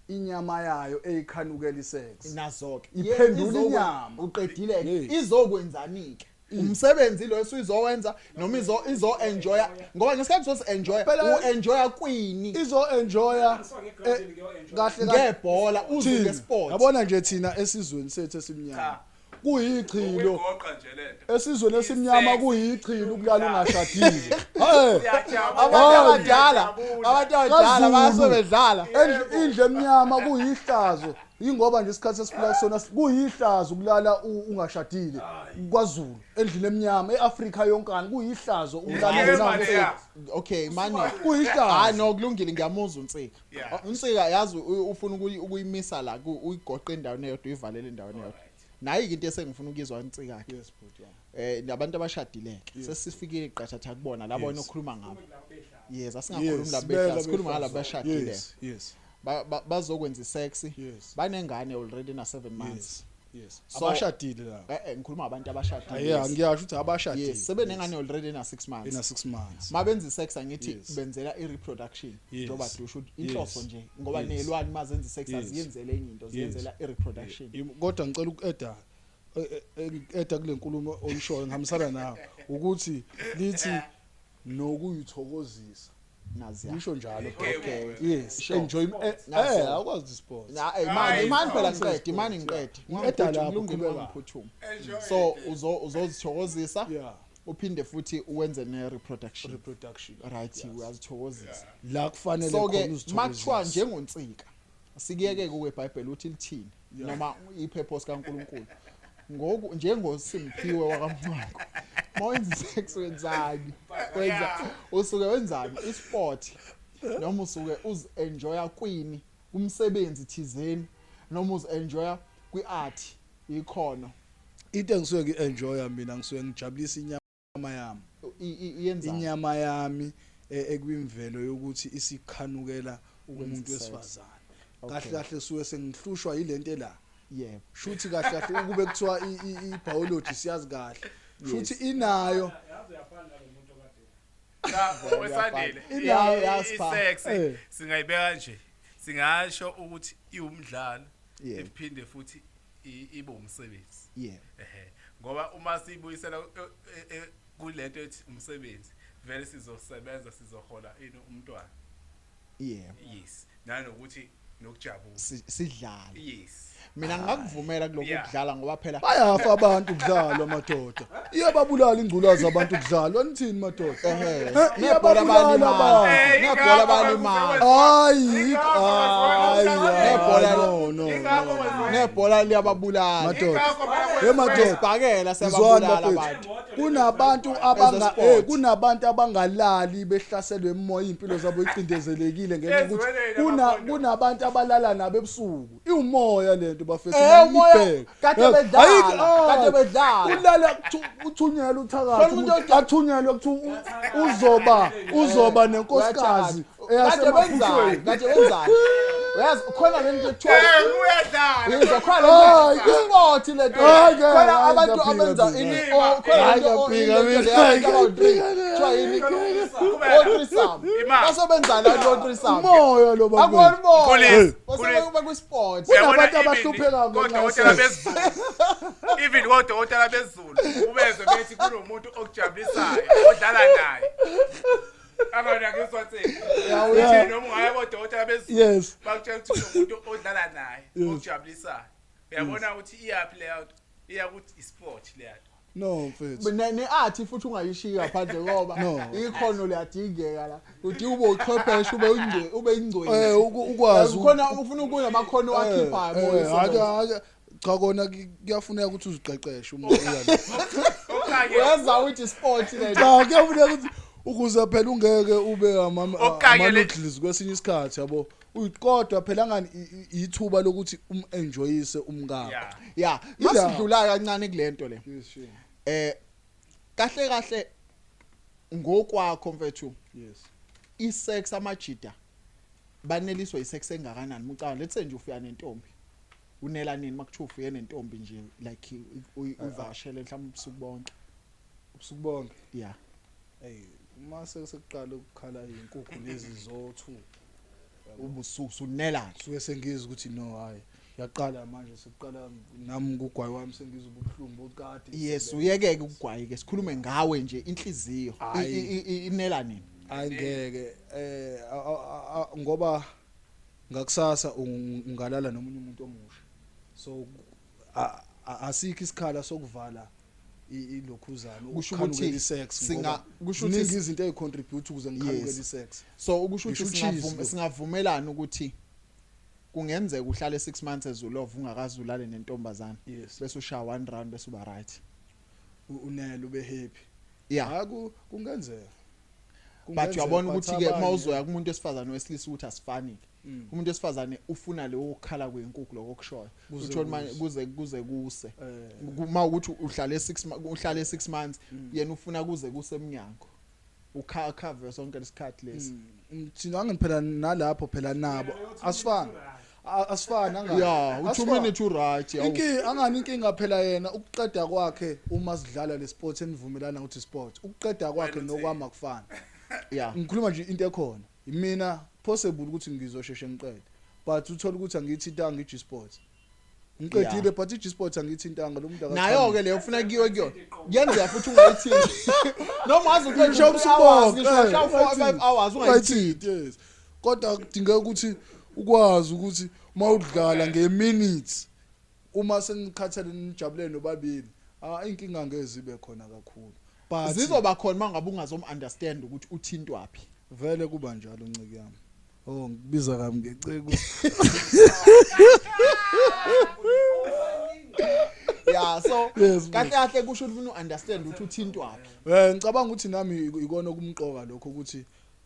inyama yayo eyikhanukela isex. Nazo ke. Iphendula inyama. Uqedile ke. Yes. Izokwenzani ke? Umsebenzi lo esuyizowenza noma izo enjoya ngoba ngesikhathi sosi enjoya Phela- u enjoya kwini? Izo-enjoya Ngegrawundini kuyo-enjoy. kahle kahle. Ngebhola uze Thina, ngesport. yabona nje thina esizweni sethu esimnyama Cha. kuyichilo. Ukuyigoqa nje lento. Esizweni esimnyama I-sex. kuyichilo ukulala ungashadile. Hey. Siyajabula. Abantu Hayi. abadala, abantu abadala KaZulu. basuke bedlala. Indlu emnyama kuyihlazo, ingoba nje isikhathi esiphila kusona kuyihlazo ukulala ungashadile kwaZulu, endlini emnyama, eAfrika yonkana kuyihlazo ukulala Yebo, ungenamsebenzi. leya. Okay, mani. Kuyihlazo. Hayi no, kulungile, ngiyamuzwa uNsika. Yeah. UNsika yazi ufuna ukuyimisa la uyigoqe endaweni eyodwa, uyivalele endaweni eyodwa. Nayi ke into esengifuna ukuyizwa uNsika ke. Yes bhuti wami. Nabantu abashadile ke. Sesifikile iqathatha kubona labo okhuluma ngabo. Yes, asingakhulumi labo beka behlala, sikhuluma ngalabo behlala. abashadile. Yes. Bazokwenza isex. Yes. Banengane already na 7 months. Yes. Yes. Abashadile la. Ngikhuluma ngabantu abashadile. Yeah, ngiyasho ukuthi abashadile. Yes, sebenengane already ena 6 months. Ena 6 months. Mabenza sex angithi benzela i reproduction njengoba dusho ukuthi inhloso nje ngoba nezilwane mazenza sex aziyenzele enye into, ziyenzela i reproduction. Kodwa ngicela uku-adda eda kule nkulumo oyishoyo, ngihambisana nawe ukuthi lithi nokuyithokozisa. Naziya. Ngisho njalo. Okay. Yes, enjoy awukwazi sport. Na imani phela ngiqede, imani ngiqede. Eda lapho ngiphuthuma. So uzozithokozisa. Uphinde futhi uwenze ne reproduction. Right, uyazithokozisa. La kufanele khona uzithokozise. So ke makuthiwa njengonsika sikiyeke kweBhayibheli uthi lithini noma ipurpose kaNkuluNkulu. Ngoku njengoSimphiwe wakaMncwango. Mawenza sex wenzani? Wenza usuke wenzani isport noma usuke uzenjoya kwini kumsebenzi thizeni noma uzenjoya kwiart ikhono. Into engisuke ngienjoya mina ngisuke ngijabulisa inyama yami. Iyenzani? Inyama yami ekwimvelo yokuthi isikhanukela umuntu wesifazane. Kahle kahle suke sengihlushwa yilento la. Yebo. Shuthi kahle kahle ukube kuthiwa i-biology siyazi kahle. Shuthi inayo. Yazi uyafana nalomuntu okade. Cha, wesandile. I-sex singayibeka nje. Singasho ukuthi iwumdlalo iphinde futhi ibe umsebenzi. Yebo. Ngoba uma sibuyisela kulento ethi umsebenzi vele sizosebenza sizohola ini umntwana. Yebo. Yes. Nanokuthi nokujabula sidlale. Yes. Mina ngingakuvumela kuloko ukudlala ngoba phela bayafa abantu kudlalwa madoda. Iyababulala ingculaza abantu kudlalwa nithini madoda? Nebhola balimala. Nebhola balimala. Hayi hayi no. Nebhola liyababulala. Madoda. Hey madoda, bhakela siyababulala abantu. Kunabantu abanga kunabantu abangalali behlaselwe emoya impilo zabo icindezelekile ngenxa yokuthi kunabantu abalala nabo ebusuku. Iwumoya lento bafethu. Umoya kade bedlala, kade bedlala. Ulala uthunyelwa uthakathi, athunyelwe kuthiwa uzoba nenkosikazi Kade benzani, kade benzani. Uyazi khona lento ekuthiwa uyadlala. Yizwa khona lento isport lento. Khona abantu abenza ini khona lento kuthiwa yini o-threesome. Basebenzana lento o-threesome. Umoya lo baba. Akubona umoya. Basebe kwi-sport. Kunabantu abahlupheka ngodokotela bezulu. Even kodokotela bezulu ubezwe bethi kunomuntu okujabulisayo odlala naye. Abana ngiswathi. Uthi noma ungaya kodokotela bezulu bakutshela ukuthi unomuntu odlala naye okujabulisayo. Uyabona ukuthi iyaphi leyo nto? Iya ukuthi isport leyo nto. No mfethu. Ne-art futhi ungayishiya ngaphandle ngoba ikhono liyadingeka la. Uthi ube uchwepheshe ube ingcwele. Ukwazi. Khona ufuna ukuya amakhono akhiphayo. Hayi cha kona kuyafuneka ukuthi uziqeqeshe uma uya la. Uyaza ukuthi sport le. Cha kuyafuneka ukuthi ukuze phela ungeke ube ama-noodles kwesinye isikhathi yabo. Uyikodwa phela ngani ithuba lokuthi umenjoyise umkakho. Yeah, masidlula kancane kulento le. Kahle kahle ngokwakho mfethu. Yes. I-sex amajida baneliswa i-sex engakanani mucabanga let's say nje ufika nentombi. Unela nini makuthiwa ufike nentombi nje like uyivashele mhlawumbe ubusuku bonke. Ubusuku bonke. Yeah. Hey, uma sekuqala ukukhala izinkukhu lezi zo2 ubusuku sunela suke sengizwa ukuthi no hayi yaqala manje sekuqala nami kugwayi wami sengizwa ubuhlungu bokade. Yes, uyekeke ukugwayi ke sikhulume ngawe nje inhliziyo inela nini? Hayi ngeke ngoba ngakusasa ungalala nomunye umuntu omusha. So asikho isikhala sokuvala ilokhuzana ukukhanukela isex singa kusho ukuthi izinto ezicontribute ukuze ngikhanukele isex. So ukusho ukuthi singavumelana ukuthi kungenzeka uhlale 6 months ezulove ungakaze ulale nentombazana bese ushaya one round bese uba right. Unele ube happy. Yeah. Hayi kungenzeka. But uyabona ukuthi ke mawuzoya kumuntu wesifazane wesilisa ukuthi asifani. Umuntu wesifazane ufuna leyo ukukhala kwenkukhu lokho okushoyo. Uthola manje kuze kuse. Uma ukuthi uhlale 6 months yena ufuna kuze kuse eminyango. Ukhava sonke lesikhathi lesi. Thina angiphela nalapho phela nabo asifani. Asifani angani. Yeah, u2 minutes u right. Inkinga angani, inkinga phela yena ukuqeda kwakhe uma sidlala le sport enivumelana ukuthi sport. Ukuqeda kwakhe nokwami akufani. Ngikhuluma nje into ekhona. Mina possible ukuthi ngizosheshe ngiqede. But uthola ukuthi angiyithintanga i-G sport. Ngiqedile but i-G sport angiyithintanga, lo muntu. Nayo ke leyo ufuna kuyiwe kuyona. Kuyenzeka futhi ungayithinti. Noma wazi uqeda Ngisho hours, ngisho 4 5 hours ungayithinti. Ungayithinti, yes. Kodwa kudingeka ukuthi ukwazi ukuthi mawudlala ngeminutes, uma senikhathele nijabulele nobabili, ah, inkinga ngeke zibe khona kakhulu. But Zizoba khona mangabe ungazom understand ukuthi uthintwaphi. Vele kuba njalo, nciki yami. Oh, ngikubiza kami ngeceku. Yeah, so Yes, kahle kahle kusho ukuthi ufuna understand ukuthi uthintwaphi. Ngicabanga ukuthi nami ikona okumqoka lokho, ukuthi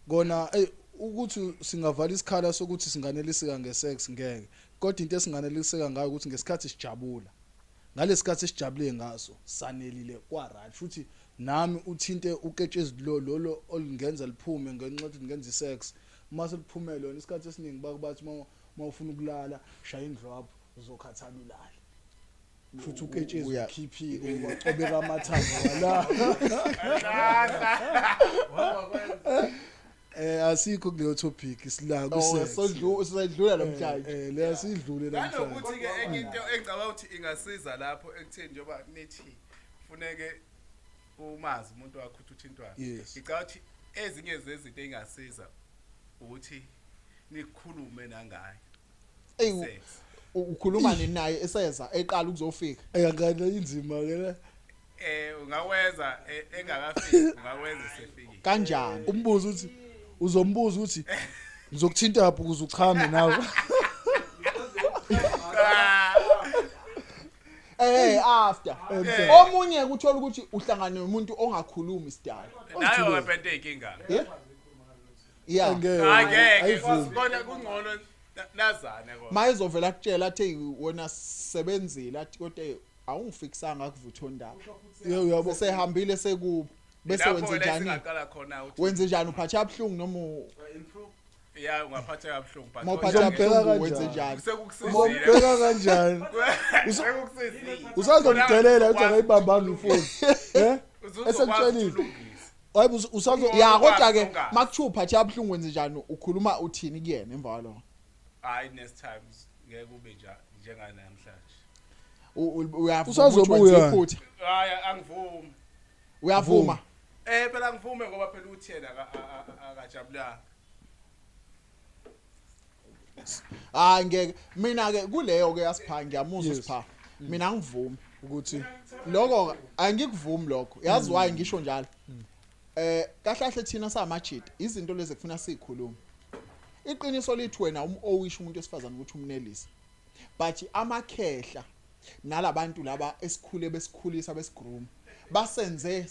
kona ukuthi singavala isikhala sokuthi singaneliseka ngesex ngeke. Kodwa into esinganeliseka ngayo ukuthi ngesikhathi sijabula. Ngalesikhathi sijabule ngaso sanelile kwa right, futhi nami uthinte uketshezi lo lolo olungenza liphume ngenxa yokuthi ngenza isex, mase liphume lona isikhathi esiningi bakubathi mawufuna ukulala shaya indlwapho, uzokhathala ulale, futhi uketshezi ukhiphile, wacobeka amathambo wala. Asikho kuleyo topic, sila Oh, ku-sex. Sodlula namhlanje. Le sidlule namhlanje. Nanokuthi ke enye into engicabanga ukuthi ingasiza lapho ekutheni, njengoba nithi funeke umazi umuntu wakho ukuthi uthintwana, ngicabanga ukuthi ezinye zezinto engasiza ukuthi nikhulume nangayo Ey, sex. Ukhuluma nini naye eseza eqala ukuzofika? Angane, inzima ke le. Ungawenza engakafiki, ungawenza sefikile. Kanjani? Umbuzo uthi uzombuza ukuthi ngizokuthinta lapho ukuze uchame nawe. After. Omunye ukuthola ukuthi uhlangane nomuntu ongakhulumi sidala. Nayo wepente inkinga. Yeah. Yeah. Angeke. Angeke. Ayivumi. Kodwa kungcono nazane kodwa. Mayezovela kutshela athi wena sebenzile, athi kodwa awungifikisanga kuvutho ndaba. Yebo, uyabo. Sehambile sekubo. Bese Lapho wenze la njani? singaqala khona ukuthi Wenze njani, uphathe abhlungu noma Ya, ungaphatheka kabuhlungu but mawuphathe Uzombheka kabuhlungu wenze kanjani? njani? sekukusizile. Uzombheka kanjani? Sekukusizile. Usazomdelela uthi akayibambanga ifoni. Eh? Esekutshelile. Hayi, usazo Ya, kodwa ke Ungazi. makuthiwa uphathe kabuhlungu wenze njani? Ukhuluma uthini kuyena emva kwalokho? Hayi, next time ngeke kube nje njenganamhlanje. Uyavuma Usazobuya. ukuthi wenze iphutha? Hayi, angivumi. Uyavuma? Phela ngivume ngoba phela uthi yena akajabulanga. Hayi, ngeke. Mina ke kuleyo ke yasipha ngiyamuzwa sipha. Mina angivumi. Ukuthi Lokho angikuvumi lokho. Yazi why ngisho njalo? Kahle kahle thina samajita izinto lezi kufuna sizikhulume. Iqiniso lithi wena owisho umuntu wesifazane ukuthi umnelise. But amakhehla nalabantu laba esikhule besikhulisa besigroom basenze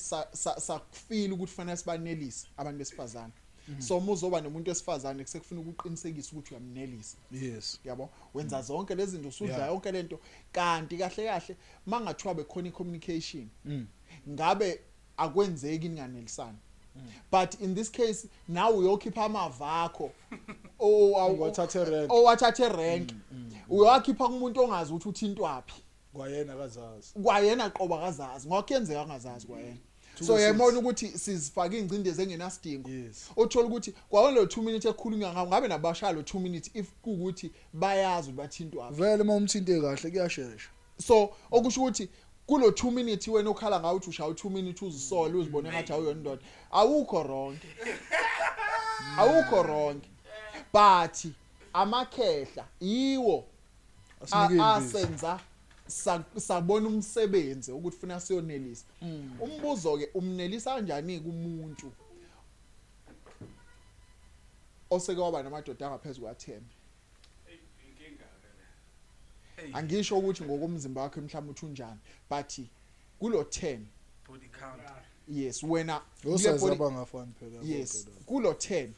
sakufeel ukuthi fanele sibanelise abantu besifazane. So uma uzoba nomuntu wesifazane kusekufuna ukuqinisekisa ukuthi uyamnelisa. Yabo, wenza zonke lezi zinto, usudla yonke lento, kanti kahle kahle mangathiwa bekhona i-communication ngabe akwenzeki ninganelisani. But in this case now uyokhipha amava akho Owathathe rank. Owathathe rank, uyowakhipha kumuntu ongazi ukuthi uthintwaphi. Kwayena kazazi. Kwayena qoba kazazi, ngoba kuyenzeka angazazi kwayena. Two So six. yayibona ukuthi sizifake ingcindezi engenasidingo. Uthola ukuthi kwawona lo 2 minutes ekhulunywa ngawo, ngabe nabashaya lo 2 minutes if kuukuthi bayazi ukuthi bathintwaphi. Vele uma umthinte kahle kuyashesha. So okusho ukuthi kulo 2 minutes wena okhala ngawo uthi ushaya 2 minutes uzisole uzibone ngathi awuyona indoda, awukho wrong, awukho wrong, but amakhehla iwo Asinike imbiza. Asenza sabona umsebenzi ukuthi funa siyonelisa. Umbuzo ke, umnelisa kanjani kumuntu oseke waba namadoda angaphezulu kwa10? Inkinga ke le. Angisho ukuthi ngokomzimba wakhe mhlawumbe uthi unjani, but kulo 10 Body count. Yes, wena kule Osazi body abangafani phela Yes. bonke labo. Kulo 10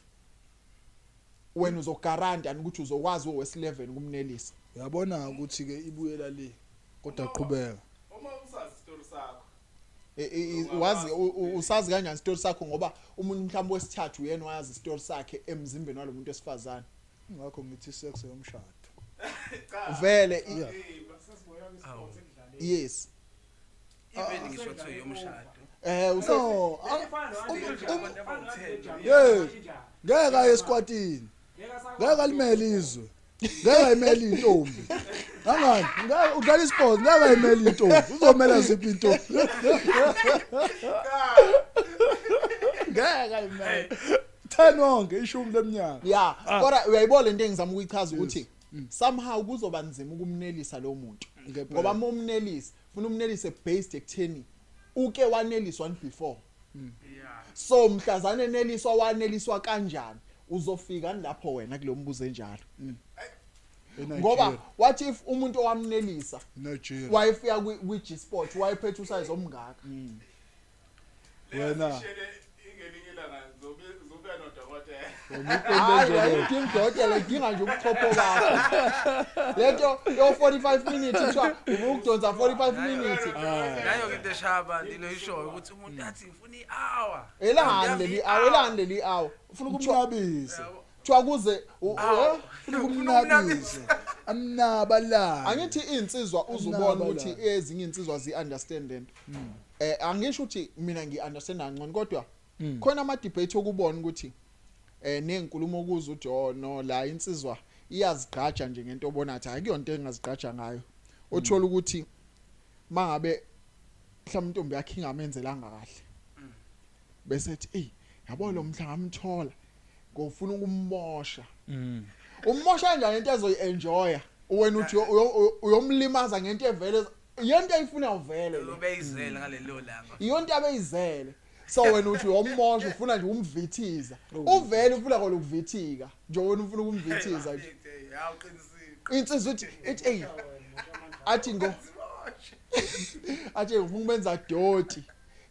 wena uzoguarantee ukuthi uzokwazi owes11 kumnelisa? Uyabona ukuthi ke ibuyela le, kodwa qhubeka. Uma usazi isitori sakho. Wazi usazi kanjani isitori sakho, ngoba umuntu mhlawumbe wesithathu uyena wazi isitori sakhe emzimbeni walomuntu wesifazane? Ngakho ngithi sex yomshado. Vele Sesibuya kwi-sports ekudlaleni. Yes. Even ngisho kuthiwa yomshado. Use No, Efana noAndile Yeah. Ngeke aye esikwatini. Ngeke alimele izwe. Ngeke ayimele intombi. Angani, ngeke udlala isport, ngeke ayimele intombi. Uzomela ziphi intombi? Ngeke ayimele. 10 wonke ishumi leminyaka. Yeah, kodwa uyayibona lento engizama ukuyichaza ukuthi somehow kuzoba nzima ukumnelisa lo muntu. Ngempela. Ngoba uma umnelisa, ufuna umnelise based ekutheni uke waneliswa before. So mhlazane eneliswa waneliswa kanjani? Uzofika lapho wena kulo mbuzo enjalo. Ngoba what if umuntu owamnelisa Nigeria. wayefika kwi G Sport wayephethe usize omngaka? Wena. Ingelinye ilanga zobe nodokotela. Hayi, ayidingi udokotela, idinga nje ubuchopho bakho. Lento yo 45 minutes kuthiwa ubukudonsa 45 minutes. Nayo ke into eshaya abantu ile ishoyo ukuthi umuntu athi ngifuna i-hour. Elani leli hour, elani leli hour. Ufuna ukumnabisa. Kuthiwa kuze Ufuna ukumnabisa. Amnaba la. Angithi insizwa uzubona ukuthi ezinye insizwa zi understand lento. Angisho ukuthi mina ngi understand kangcono kodwa khona ama debate okubona ukuthi nezinkulumo kuzo uthi oh no la insizwa iyazigqaja nje ngento obona athi akuyonto engazigqaja ngayo. Uthola ukuthi mangabe mhlawumbe intombi yakhe ingamenzelanga kahle. Bese ethi ey yabo lo mhla ngamthola ngofuna ukumbosha. Umbosha kanjani into azoyi-enjoya? Wena uthi uyomlimaza ngento evele yento ayifuna uvele le. Ubeyizele ngalelo langa. Iyonto abeyizele. So wena uthi uyomosha ufuna nje umvithiza. Uvele ufuna kona ukuvithika. Nje wena ufuna ukumvithiza nje. Ya uqinisile. Insizwa uthi ithi ey athi ngo athi ufuna ukumenza doti.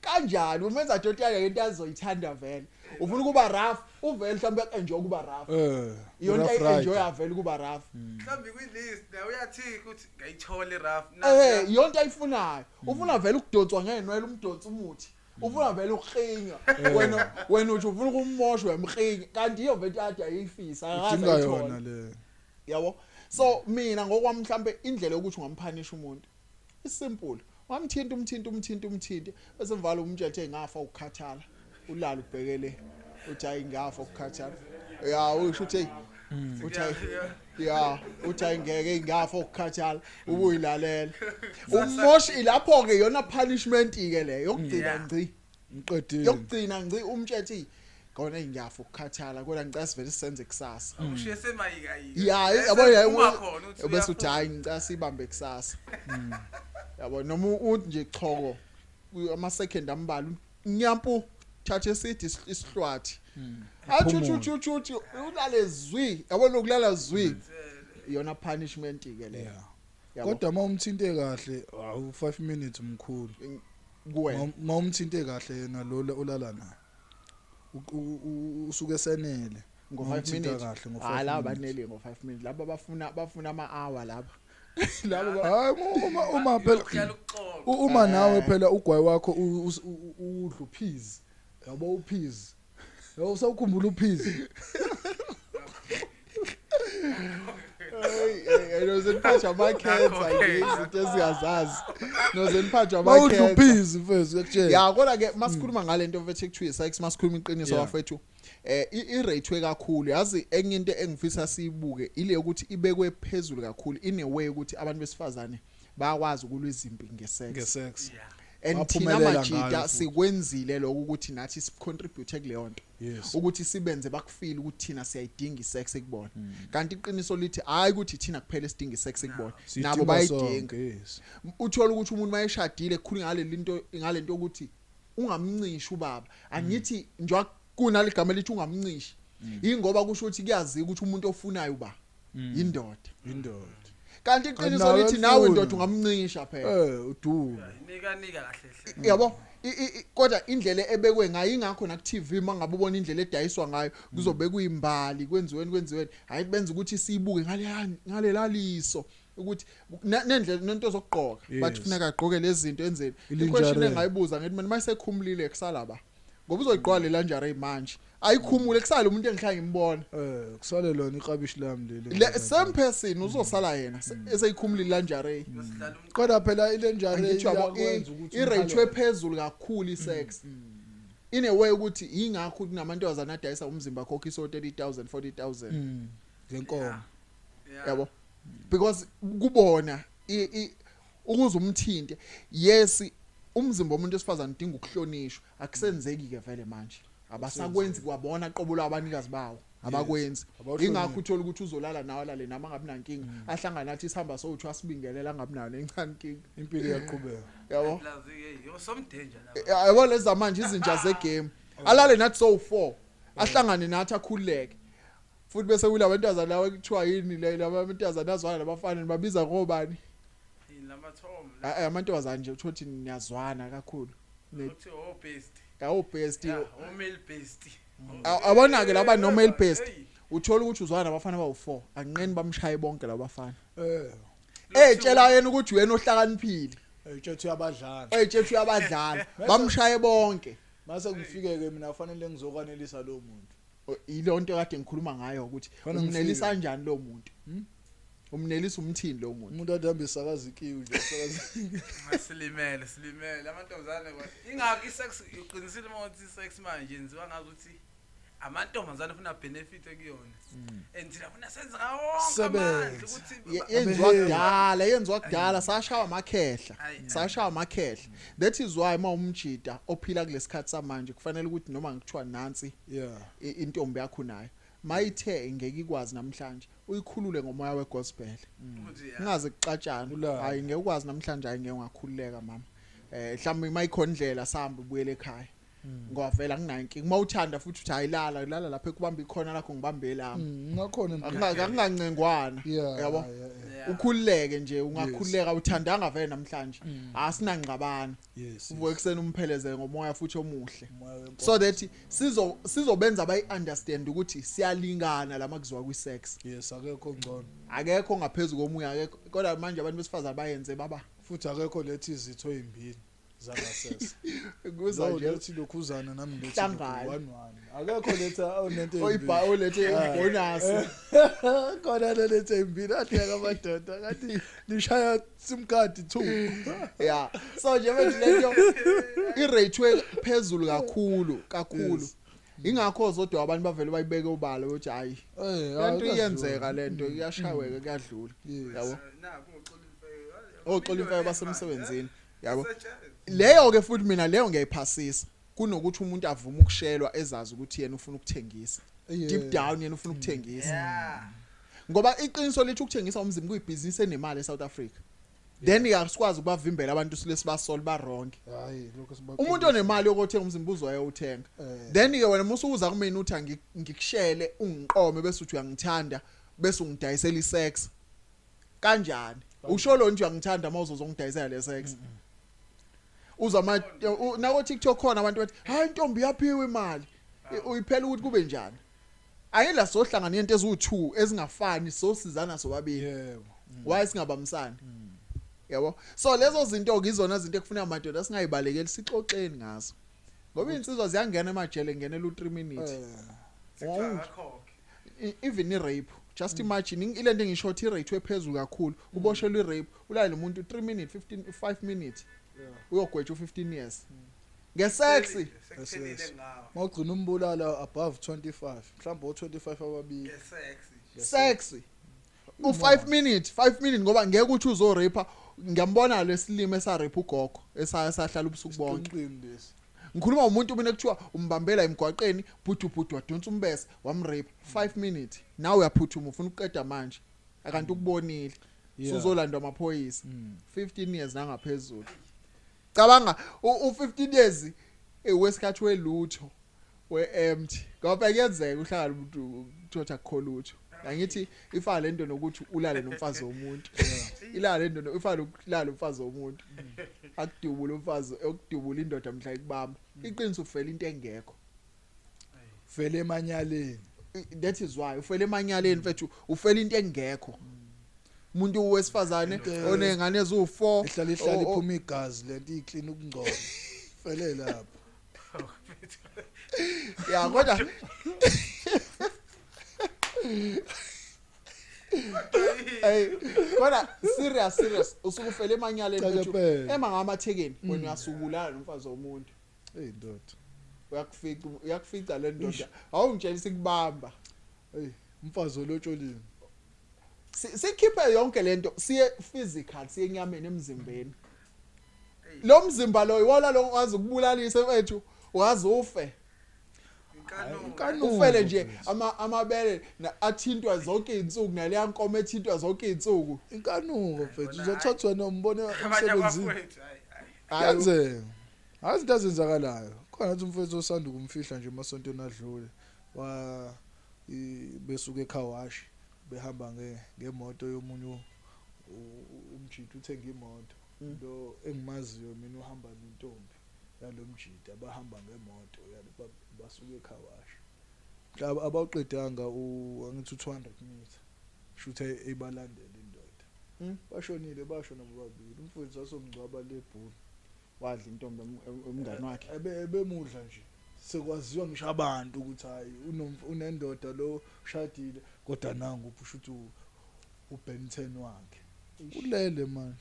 Kanjani umenza doti yakhe into azoyithanda vele. Ufuna ukuba rough, uvele mhlawumbe enjoy ukuba rough. Iyonto ayi-enjoya vele ukuba rough. Mhlawumbe kwi-list naye uyathi ukuthi ngayithola i-rough. Iyonto ayifunayo. Ufuna vele ukudonswa ngenwele umdonsa umuthi. Ufuna vele ukukhinywa. Wena uthi ufuna ukummosha uyamkhinya. Kanti iyo vele ade ayifisa akaze Udinga ayithole. yona le. Yabo. So mina ngokwami mhlambe indlela yokuthi ungamphanisha umuntu isimple. Wamthinta umthinta umthinta umthinta bese mvala umtshethe ngafa ukukhathala. Ulala ubhekele uthi hayi ngafa ukukhathala. Ya usho uthi uthi ya uthi hayi ngeke ngafa ukukhathala ubuyilalela. Umoshi lapho ke yona punishment ke le yokugcina ngci. Ngiqedile. Yokugcina ngci umtshethe kona ngiyafa ukukhathala kodwa ngicela sivele sisenze kusasa. Ushiye semayika yika. Ya yabo bese uthi hayi ngicela sibambe kusasa. Yabo noma uthi nje choko ama second ambalwa nyampu thatha eside isihlwathi. Athi uthi uthi ulale zwi yabo lokulala zwi iyona punishment ke leyo. Kodwa uma umthinte kahle awu 5 minutes mkhulu. Kuwena uma umthinte kahle yena lo olala naye usuke senele ngo 5 minutes. Kahle ngo 5 Hayi laba minutes. banele ngo 5 minutes laba bafuna ama hour laba. Laba Hayi uma phela uma nawe phela ugwayi wakho udla uphizi. Yabo uphizi. Yabo usawukhumbula uphizi. Hey nozeniphatha amakhetha nje izinto ezingazazi. Nozeniphatha Mawudla amakhetha. uphizi mfethu uyakutshela. Ya kodwa ke masikhuluma ngalento mfethu ekuthiwa sex masikhuluma iqiniso bafethu. I-rate kakhulu yazi enye into engifisa siyibuke ile ukuthi ibekwe phezulu kakhulu in a way ukuthi abantu besifazane bayakwazi ukulwa izimpi ngesex. Ngesex. And thina majita sikwenzile lokho ukuthi nathi sicontribute kuleyo nto. Ukuthi sibenze bakufeel ukuthi thina siyayidinga isex ekubona. Kanti iqiniso lithi hayi ukuthi thina kuphela esidinga isex ekubona. Nabo bayidinga. Uthola ukuthi umuntu mayeshadile kukhulu ngalento ngalento ukuthi ungamncishi ubaba. Angithi nje kunaligama elithi ungamncishi. Ingoba kusho ukuthi kuyaziwa ukuthi umuntu ofunayo uba indoda. Indoda. Kanti iqiniso lithi nawe indoda ungamncisha phela. Udume. Nika nika kahle hle. Yabo kodwa indlela ebekwe ngayo ingakho na ku TV mangabe ubona indlela edayiswa ngayo kuzobekwa imbali kwenziweni hayi benza ukuthi siyibuke ngale laliso ukuthi nendlela nento zokugqoka bathi kufuneka agqoke lezi zinto enzeni. Iquestion engayibuza ngithi mina mayisekhumulile kusala ba Ngoba uzoyiqoka le lingerie manje, ayikhumule, kusale umuntu engihlala ngimbona. Kusale lona iklabishi lami leli. Le same person uzosala yena eseyikhumula ilingerie. Sidlala. Kodwa phela ilingerie Angithi yabo, iyakwenza ukuthi i-rate phezulu kakhulu i-sex, in a way ukuthi ingakho kunamantombazana adayisa umzimba, khokhiso 30,000, 40,000. Ngenkomo. Yabo, because kubona ukuze umthinte, yes, umzimba womuntu wesifazane udinga ukuhlonishwa. Akusenzeki ke vele manje, abasakwenzi kwabona qobo lwabanikazi bawo, abakwenzi. Abawuhloniphi. Ingakho uthola ukuthi uzolala nawe, alale nami, angabi nankinga, ahlangane nathi, sihamba sowuthi asibingelela, angabi nayo nencane inkinga. Impilo iyaqhubeka. Yabo. Plus, hey, yo, some danger lapha. Yabo, lezi zamanje izinja zegame, alale nathi sowu4, ahlangane nathi, akhululeke futhi. Bese kula abantazana lawa kuthiwa yini le, laba abantazana azwana nabafana, babiza ngobani? Yini lamathom? Amantombazana nje uthothi ukuthi niyazwana kakhulu. Uthi oh best. Awu best. Yeah, o male best. Abona ke laba no male best. Hey. Uthola ukuthi uzwana nabafana bawu4, anqeni bamshaye bonke labafana. Eh. Etshela yena ukuthi uyena ohlakaniphile. Etshethu uyabadlala. Etshethu uyabadlala, bamshaye bonke. Mase ngifike ke mina, fanele ngizokwanelisa lo muntu. Ilo nto kade ngikhuluma ngayo ukuthi Fanele umnelisa ngifike. kanjani lo muntu, umnelisa umthini lo muntu? Umuntu athi hambe esakaza ikiwi nje, esakaza. Silimele, silimele amantombazane ingakho isex, uqinisile uma uthi isex manje yenziwa ngazi ukuthi amantombazane afuna benefit kuyona and thina funa senze ngawo wonke amandla Sebenze. ukuthi Yenziwa kudala, yenziwa kudala, sashawa amakhehla. Ayi, ayi. Sashawa amakhehla. That is why uma umjida ophila kulesikhathi samanje kufanele ukuthi noma ngithiwa nansi intombi yakho nayo mayithe ngeke ikwazi namhlanje, uyikhulule ngomoya wegospel. Ukuthi ya. Ungaze kuxatshana. Ulale. Hayi, ngeke ukwazi namhlanje, hayi, ngeke ungakhululeka mama, mhlawumbe mayikhona indlela sihamba ubuyele ekhaya, ngoba vele anginayo inkinga. Uma uthanda futhi uthi ayilala, lala lapha ekubamba ikhona lakho, ngibambe lami. Ngakhona impilo. Akungancengwana. Yabo. Yeah. Ukhululeke nje, ungakhululeka, uthandanga vele namhlanje, asinangqabana. Uvuke ekuseni umphelezele ngomoya futhi omuhle. Umoya wenkosi. So that sizobenza bayi-understand ukuthi siyalingana lama kuziwa kwi-sex. Yes, akekho ngcono. Akekho ngaphezulu komunye, akekho. Kodwa manje abantu besifazane bayenze baba Futhi akekho lethi izitho ezimbili zangasese. Kuza Lo nje lethi lokhuzana nami lethi Hlangana. one one. Akekho letha onento. Oyibha olethe ibonus. Khona lelethe ezimbili ahleka amadoda ngathi lishaya sim card 2. Yeah, so nje manje lento i-rate phezulu kakhulu kakhulu. Ingakho zodwa abantu bavele bayibeke ubala ukuthi hayi, lento iyenzeka, lento iyashaweka, kuyadlula. Yabo. Nabo oxola imfeyo. Oxola imfeyo basemsebenzini, yabo. Leyo ke futhi mina leyo ngiyayiphasisa kunokuthi umuntu avume ukushelwa ezazi ukuthi yena ufuna ukuthengisa, deep down yena ufuna ukuthengisa. Ngoba iqiniso lithi ukuthengisa umzimba kuyibhizinisi enemali eSouth Africa. Then asikwazi ukubavimbela abantu silesibasol ba wrong. Hayi, lokho siba Umuntu onemali yokuthenga umzimba uzoya uthenga. Then ke wena musukuza kumina uthi ngikushele, ungiqome, bese uthi uyangithanda, bese ungidayisela isex. Kanjani usho lo nje uyangithanda mawuzozongidayisela le sex? Uzwa ma nako TikTok khona abantu bathi hayi, intombi yaphiwe imali. Uyiphela ukuthi kube njani? Ayila sohlangana into eziwu2 ezingafani, sosizana sobabili. Why singabambisani? Yabo, so lezo zinto ke izona zinto ekufuneka amadoda singayibalekeli, sixoxeni ngazo, ngoba insizwa ziyangena emajele, ngenela u3 minutes. Even i-rape, just imagine, ilento engisho ukuthi i-rate ephezulu kakhulu, uboshelwe i-rape, ulale nomuntu 3 minutes, 15, 5 minutes, uyogwetshwa u15 years ngesex. Sekuphelile ngawo. Mawugcina umbulala above 25, mhlawumbe o25 ababili. Ngesex. Sex u5 minutes, 5 minutes, ngoba ngeke uthi uzorape. Ngiyambona lesilimo esarape ugogo, esahlala ubusuku bonke. Isiqinqini lesi. Ngikhuluma umuntu mina kuthiwa umbambela emgwaqeni, bhudu bhudu, wadonsa umbese, wamrape 5 minutes. Nawe uyaphuthuma, ufuna ukuqeda manje, akanti ukubonile. Suzolandwa amaphoyisa, 15 years nangaphezulu. Cabanga u15 years ewesikhathi welutho we-empty, ngoba kuyenzeka uhlangane umuntu uthothi akukho lutho. Angithi ifana lento nokuthi ulale nomfazi womuntu, ilale lento ifana nokulala nomfazi womuntu, akudubule umfazi, okudubula indoda mhla ikubamba. Iqiniso, ufela into engekho. Vele emanyaleni. That is why ufela emanyaleni, mfethu, ufela into engekho. Umuntu wesifazane onengane eziwu4 Ehlala ihlala iphuma igazi lento iclean ukungcola. Fele lapho. Ya, kodwa hey, kodwa serious, serious, usuke ufele emanyaleni. Cha, mfethu. Phela. Ema ngamathekeni wena, uyasubulala nomfazi womuntu. Hey ndoda. Uyakufica, uyakufica le ndoda, awungitshela sikubamba. Hey, umfazi olotsholiwe. Sikhiphe yonke lento, siye physical, siye enyameni, emzimbeni. Lo mzimba lo iwona lo wazi ukubulalisa, mfethu, wazi ufe. Inkanuko. Inkanuko. Ufele nje amabele athintwa zonke izinsuku, naleya nkomo ethintwa zonke izinsuku. Inkanuko, mfethu. Bona, Uzothathwa nombone abanye emsebenzini. abafowethu, hayi hayi. Hayi. Kuyenzeka. Hayi, izinto ezenzakalayo. Khona nathi umfethu osanda ukumfihla nje emasontweni adlule, wa besuka ecar wash, behamba ngemoto yomunye umjita, uthenga imoto. Lo engimaziyo mina uhamba nentombi yalo mjita, abahamba ngemoto yalo, basuka ecar wash. Mhlawumbe abawuqedanga angithi u200 meter. Shuthe ebalandela indoda. Bashonile, bashona bobabili. Umfowethu wasomngcwaba lebhulu. Wadla intombi emngani wakhe. Ebemudla nje, sekwaziwa ngisho abantu ukuthi hayi, unendoda lo, ushadile, kodwa nangu usho ukuthi uBen 10 wakhe ulele manje.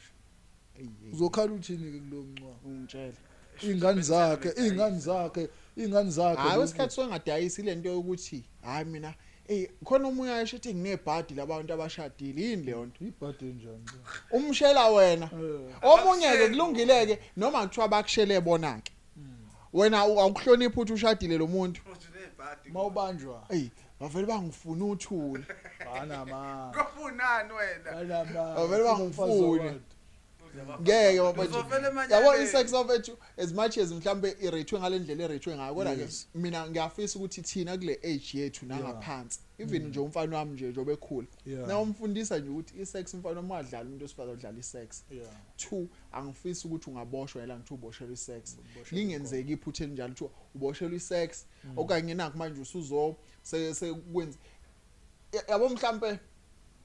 Eyi, eyi, Uzokhala uthini ke kulo mncwabo? Ungitshele. Ingane zakhe, ingane zakhe, ingane zakhe. Hayi, wesikhathi songadayisi lento yokuthi hayi, mina, ey, khona omunye ayesho ethi nginebhadi labantu abashadile. Yini leyo nto? Ibhadi enjani? Umshela wena. Omunye ke, kulungile ke noma kuthiwa bakushele bona ke, wena awukuhloniphi ukuthi ushadile lo muntu. Uthi unebhadi. Mawubanjwa. Ey, bavele bangifuna uthule. Banama. Kofunani wena? Banama. Bavele bangifune. Ngeke, bafethu. Uzofela Yabo, emanyaleni. i-sex of as much as mhlambe irethwe ngalendlela erethwe ngayo, kodwa ke mina ngiyafisa ukuthi thina kule age yethu nangaphansi, even nje umfana wami nje njengoba ekhula, na umfundisa nje ukuthi i-sex, umfana wami, ungadlali, umuntu wesifazane udlala i-sex. Two, angifisi ukuthi ungaboshwa yela ngithi uboshelwe i-sex, lingenzeki iphutha elinjalo ukuthi uboshelwe i-sex, okanye nakho manje usuzo sekwenza, yabo, mhlambe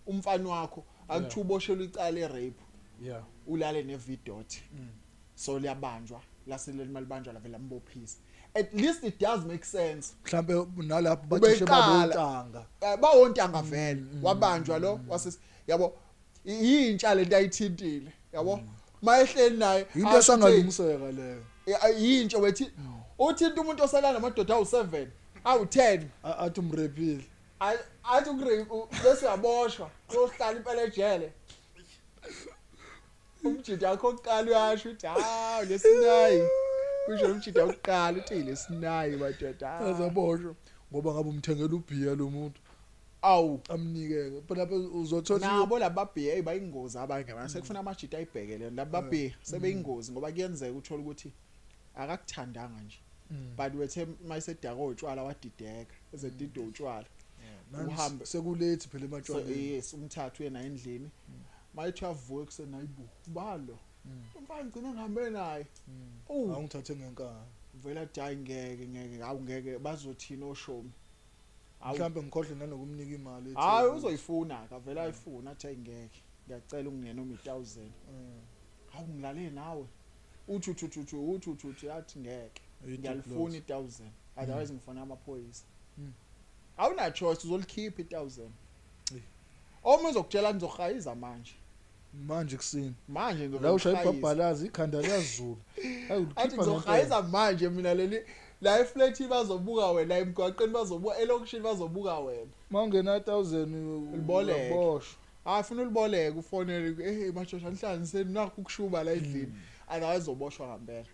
umfana wakho akuthi uboshelwe icala e-rape, ulale ne-v dot, so liyabanjwa, lase malibanjwa lavela lambophisa. At least it does make sense. Mhlambe nalapho bacishe Ubeqala. babontanga. Bawontanga vele, wabanjwa lo wase, yabo, yintsha lento ayithintile, yabo, mayehleli naye. Into asho esangalungiseka leyo. ukuthi, yintsha wethi uthinta umuntu osala namadoda awu7, awu10. Athi umrepile. Athi ukurape, bese uyaboshwa, uyohlala impela ejele. Umjida wakho oqala uyasho ukuthi hawu, lesinayi, kusho umjida wokuqala uthi lesinayi, madoda. Azaboshwa ngoba ngabe umthengela ubhiya lo muntu. Awu. Amnikeke phela lapho, uzothola. Nabo lababhiya, hey, bayingozi abanye abantu, sekufuna amajita ayibhekele lababhiya, sebeyingozi, ngoba kuyenzeka uthola ukuthi akakuthandanga nje, but wethe mayisedaka otshwala wadideka, ezedidwe utshwala. Uhambe. Sekulethi phela So ematshwaleni. yes, umthathu yena endlini, mayithi uyavuka ekuseni, ayibo, ubalo umfana ngcine ngihambe naye. Oh. Awungithathe ngenkani. Vela athi hayi, ngeke, ngeke, awu ngeke, bazothina oshomi? Awu. Mhlambe ngikhohle nanokumnika imali ethi- Hayi, uzoyifuna ke, avela ayifuna, athi hayi, ngeke, ngiyacela ungene noma i1000. Hawu, ngilale nawe, uthi uthi uthi uthi uthi uthi uthi, athi ngeke, ngiyalifuna i1000, otherwise ngifuna amaphoyisa. Awuna choice, uzolikhipha i1000. Eh. Uma uzokutshela ngizohayiza manje. Manje kusini. Manje La ushaya ngizohayiza. ibhabhalazi, ikhanda liyazula. Hayi, Athi ulikhipha ngempela. ngizohayiza manje mina leli la eflat, bazobuka wena emgwaqeni, bazobuka elokishini, bazobuka wena. Mawungena 1000. Uliboleke. Uyaboshwa. Hayi, funa uliboleke, ufonele, hey mashosha, nihlanganiseni nakho ukushuba la endlini, otherwise uzoboshwa ngempela,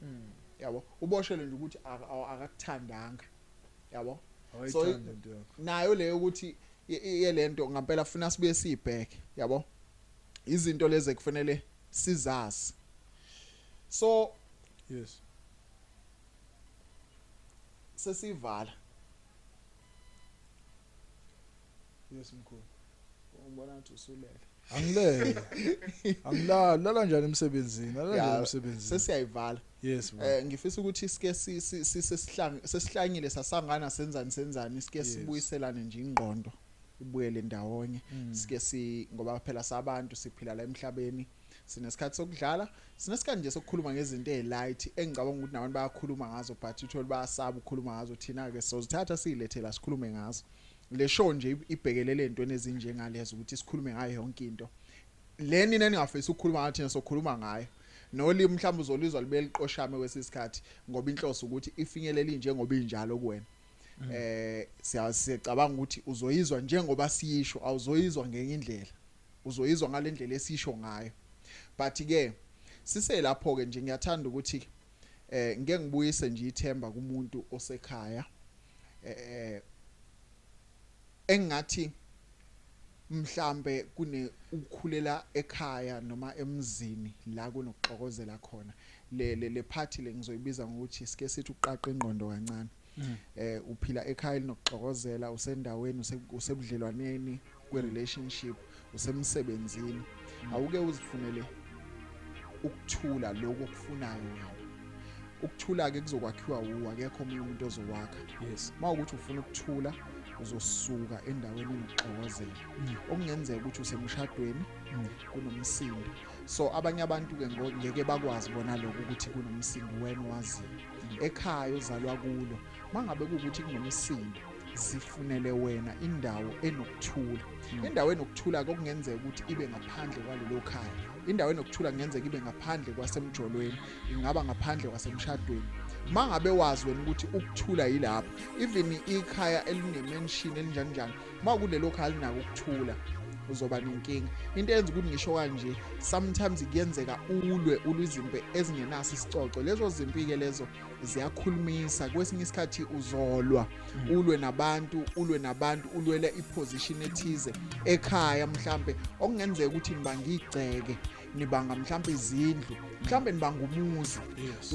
yabo, uboshelwe nje ukuthi akakuthandanga, yabo. So, Awayithanda into yakho. Nayo leyo ukuthi yelento ngempela funa sibuye siyibheke, yabo, izinto lezi ekufanele sizazi, so sesivala. Yes, mkhulu. Ngibona ukuthi usulele. Angilele, angilali, lala njani emsebenzini, lala njani emsebenzini? Sesiyayivala. Yes, baba. Ngifisa ukuthi sike sesihlangile, sasangana, senzani senzani, sike sibuyiselane nje, ingqondo ibuyele ndawonye. Sike si ngoba phela sabantu siphila la emhlabeni. Sinesikhathi sokudlala, sinesikhathi nje sokukhuluma ngezinto ezilight engicabanga ukuthi nabantu bayakhuluma ngazo, but uthole bayasaba ukukhuluma ngazo. Thina ke sozithatha siyilethela sikhulume ngazo. Le show nje ibhekelele entweni ezinjengalezo, ukuthi sikhulume ngayo yonke into le nina ningafisi ukukhuluma ngayo, thina sokhuluma ngayo. Nolimi mhlawumbe uzolizwa libe liqoshame kwesikhathi, ngoba inhloso ukuthi ifinyelele njengoba injalo kuwena. Siyacabanga ukuthi uzoyizwa njengoba siyisho, awuzoyizwa ngenye indlela, uzoyizwa ngalendlela esisho ngayo. But ke siselapho ke nje, ngiyathanda ukuthi ngeke ngibuyise nje ithemba kumuntu osekhaya engathi mhlambe kune ukukhulela ekhaya noma emzini la kunokuxokozela khona. Le party le ngizoyibiza ngokuthi sike sithi uqaqa ingqondo kancane. Uphila ekhaya elinokuxokozela, usendaweni, usebudlelwaneni kwe relationship, usemsebenzini, awuke uzifunele ukuthula lokho okufunayo wena. Ukuthula ke kuzokwakhiwa wuwe, akekho omunye umuntu ozowakha. Mawukuthi ufuna ukuthula, uzosuka endaweni enokuxokozela. Okungenzeka ukuthi usemshadweni, kunomsindo, so abanye abantu ke ngeke bakwazi bona lokho ukuthi kunomsindo, wena waziyo ekhaya ozalwa kulo. Mangabe kuwukuthi kunomsindo, zifunele wena indawo enokuthula. Indawo enokuthula kokungenzeka ukuthi ibe ngaphandle kwalelo khaya, indawo enokuthula kungenzeka ibe ngaphandle kwasemjolweni, ingaba ngaphandle kwasemshadweni. Mangabe wazi wena ukuthi ukuthula yilapho, even ikhaya eline-mansion elinjani njani, makulelo khaya linako ukuthula, uzoba nenkinga. Into eyenza ukuthi ngisho kanje, sometimes kuyenzeka ulwe izimpi ezingenaso isicoco. Lezo zimpi ke lezo ziyakhulumisa. Kwesinye isikhathi uzolwa, ulwe nabantu, ulwe nabantu, ulwele iposition ethize ekhaya, mhlambe okungenzeka ukuthi nibanga igceke, nibanga mhlambe izindlu, mhlambe nibanga umuzi.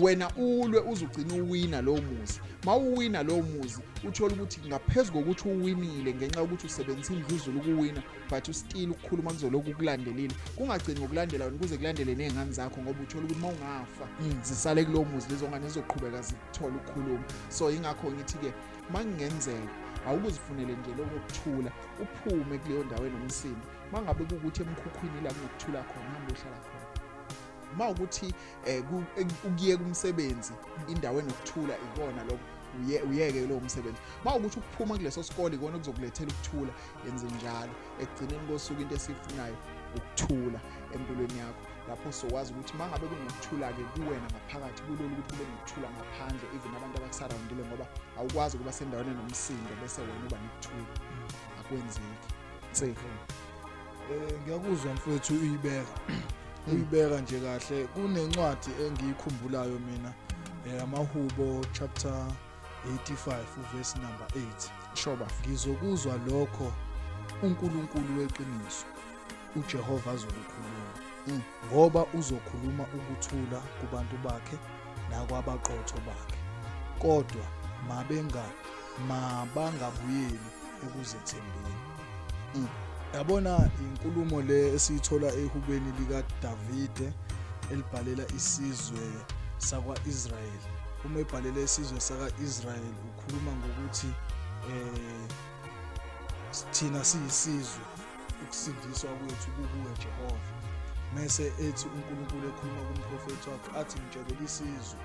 Wena ulwe uzugcina uwina lowo muzi. Mawuwina lowo muzi, uthola ukuthi ngaphezulu kokuthi uwinile ngenxa yokuthi usebenzisa indluzula ukuwina, but ustill ukukhuluma kuzoloku kulandelile, kungagcini ngokulandela wena, kuze kulandele nezingane zakho, ngoba uthola ukuthi mawungafa zisale kulowo muzi, lezo ngane zizoqhubeka zithola ukukhuluma. So ingakho ngithi ke makungenzeka awukuzifunele nje lokho kuthula, uphume kuleyo ndawo enomsindo. Mangabe kuwukuthi emkhukhwini la kunokuthula khona, hamba uhlala khona. Mawukuthi ukuyeka umsebenzi indawo enokuthula ikona lokho, uyeke lowo msebenzi. Mawukuthi ukuphuma kuleso sikole ikona okuzokulethela ukuthula, yenze njalo. Ekugcineni kosuku into esifunayo ukuthula empilweni yakho, lapho sokwazi ukuthi mangabe kunokuthula ke kuwena ngaphakathi, kulula ukuthi kube nokuthula ngaphandle, even abantu abakusurroundile, ngoba awukwazi ukuba sendaweni enomsindo bese wena uba nokuthula, akwenzeki. Tsefo. Ngiyakuzwa mfowethu, uyibeka nje kahle. Kunencwadi engiyikhumbulayo mina, amaHubo chapter 85 uverse number 8. Shoba. Ngizokuzwa lokho uNkulunkulu weqiniso uJehova azokukhuluma, ngoba uzokhuluma ukuthula kubantu bakhe nakwabaqotho bakhe, kodwa mabangabuyeli ekuzethembeni. Yabona inkulumo le esiyithola ehubeni lika Davide elibhalela isizwe sakwa-Israel. Uma ebhalela isizwe saka-Israel ukhuluma ngokuthi thina siyisizwe, ukusindiswa kwethu kukuwe Jehova. Mese ethi uNkulunkulu ekhuluma kumprofethi wakhe athi ngitshelela isizwe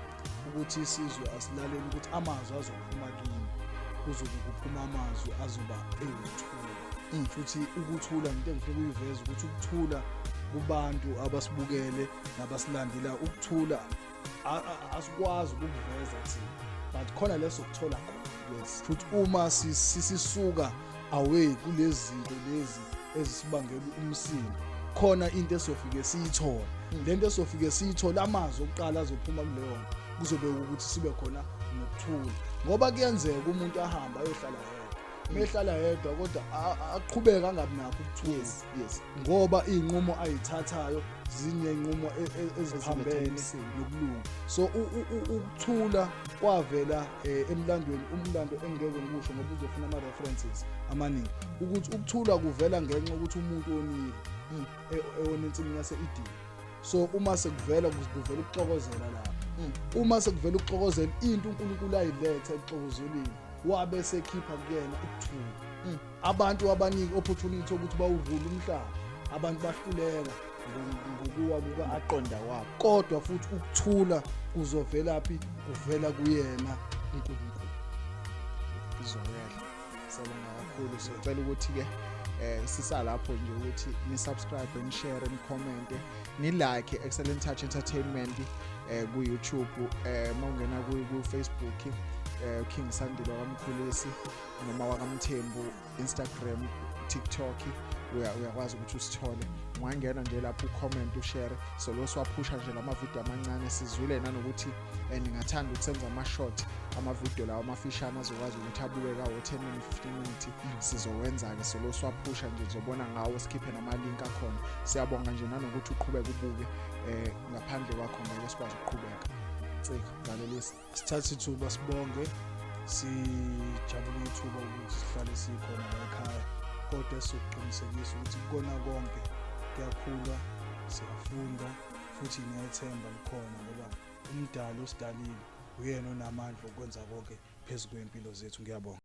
ukuthi isizwe asilalele, ukuthi amazwi azophuma kimi, kuzobe kuphuma amazwi azoba ewukuthula. Futhi ukuthula into engifuna ukuyiveza ukuthi ukuthula kubantu abasibukele nabasilandela, ukuthula asikwazi ukukuveza thina, but khona leso kuthola khona. Futhi uma sisisuka away kulezi zinto lezi ezisibangela umsindo, khona into esofike siyithole. Lento esofike siyithole, amazwi okuqala azophuma kuleyo nto kuzobe ukuthi sibe khona nokuthula, ngoba kuyenzeka umuntu ahamba ayohlala yedwa, mehlala yedwa kodwa aqhubeka angabi nakho ukuthula. Ngoba izinqumo ayithathayo zinenqumo eziphambene nokulunga. So ukuthula kwavela emlandweni, umlando engeke ngikusho ngoba uzofuna ama references amaningi, ukuthi ukuthula kuvela ngenxa ukuthi umuntu onile ewona ensimini yase-Eden. So uma sekuvela kuvela ukuxokozela lapho, uma sekuvela ukuxokozela, into uNkulunkulu ayiletha ekuxokozeleni wabe sekhipha kuyena ukuthula. Abantu abanika opportunity ukuthi bawuvule umhlaba, abantu bahluleka. Ngokuwa kuka Aqonda kwabo. Kodwa futhi ukuthula kuzovelaphi? Kuvela kuyena uNkulunkulu. Izwakele. Siyabonga kakhulu. Sicela ukuthi ke sisalapho nje ukuthi ni subscribe, ni share, ni comment, ni like Excellent Touch Entertainment ku YouTube, mawungena ku Facebook King Sandile wakamkhulisi noma wakaMthembu, Instagram, TikTok, uyakwazi ukuthi usithole. Ungangena nje lapho ucomment, ushare. So lo siwaphusha nje lama video amancane, sizwile nanokuthi ningathanda ukusenza ama short, ama video lawa amafishane azokwazi ukuthi abuke kawo 10 minutes, 15 minutes. Sizowenza ke, so lo siwaphusha nje, uzobona ngawo, sikhiphe nama link akhona. Siyabonga nje nanokuthi uqhubeke ubuke, ngaphandle kwakho ngeke sikwazi ukuqhubeka. Tsika valelisa. Sithathe ithuba sibonge, sijabule ithuba ukuthi sihlale sikhona la ekhaya, kodwa sizokuqinisekisa ukuthi kukona konke kuyakhula, siyafunda futhi nethemba likhona, ngoba umdali osidalile uyena onamandla okwenza konke phezu kwempilo zethu. Ngiyabonga.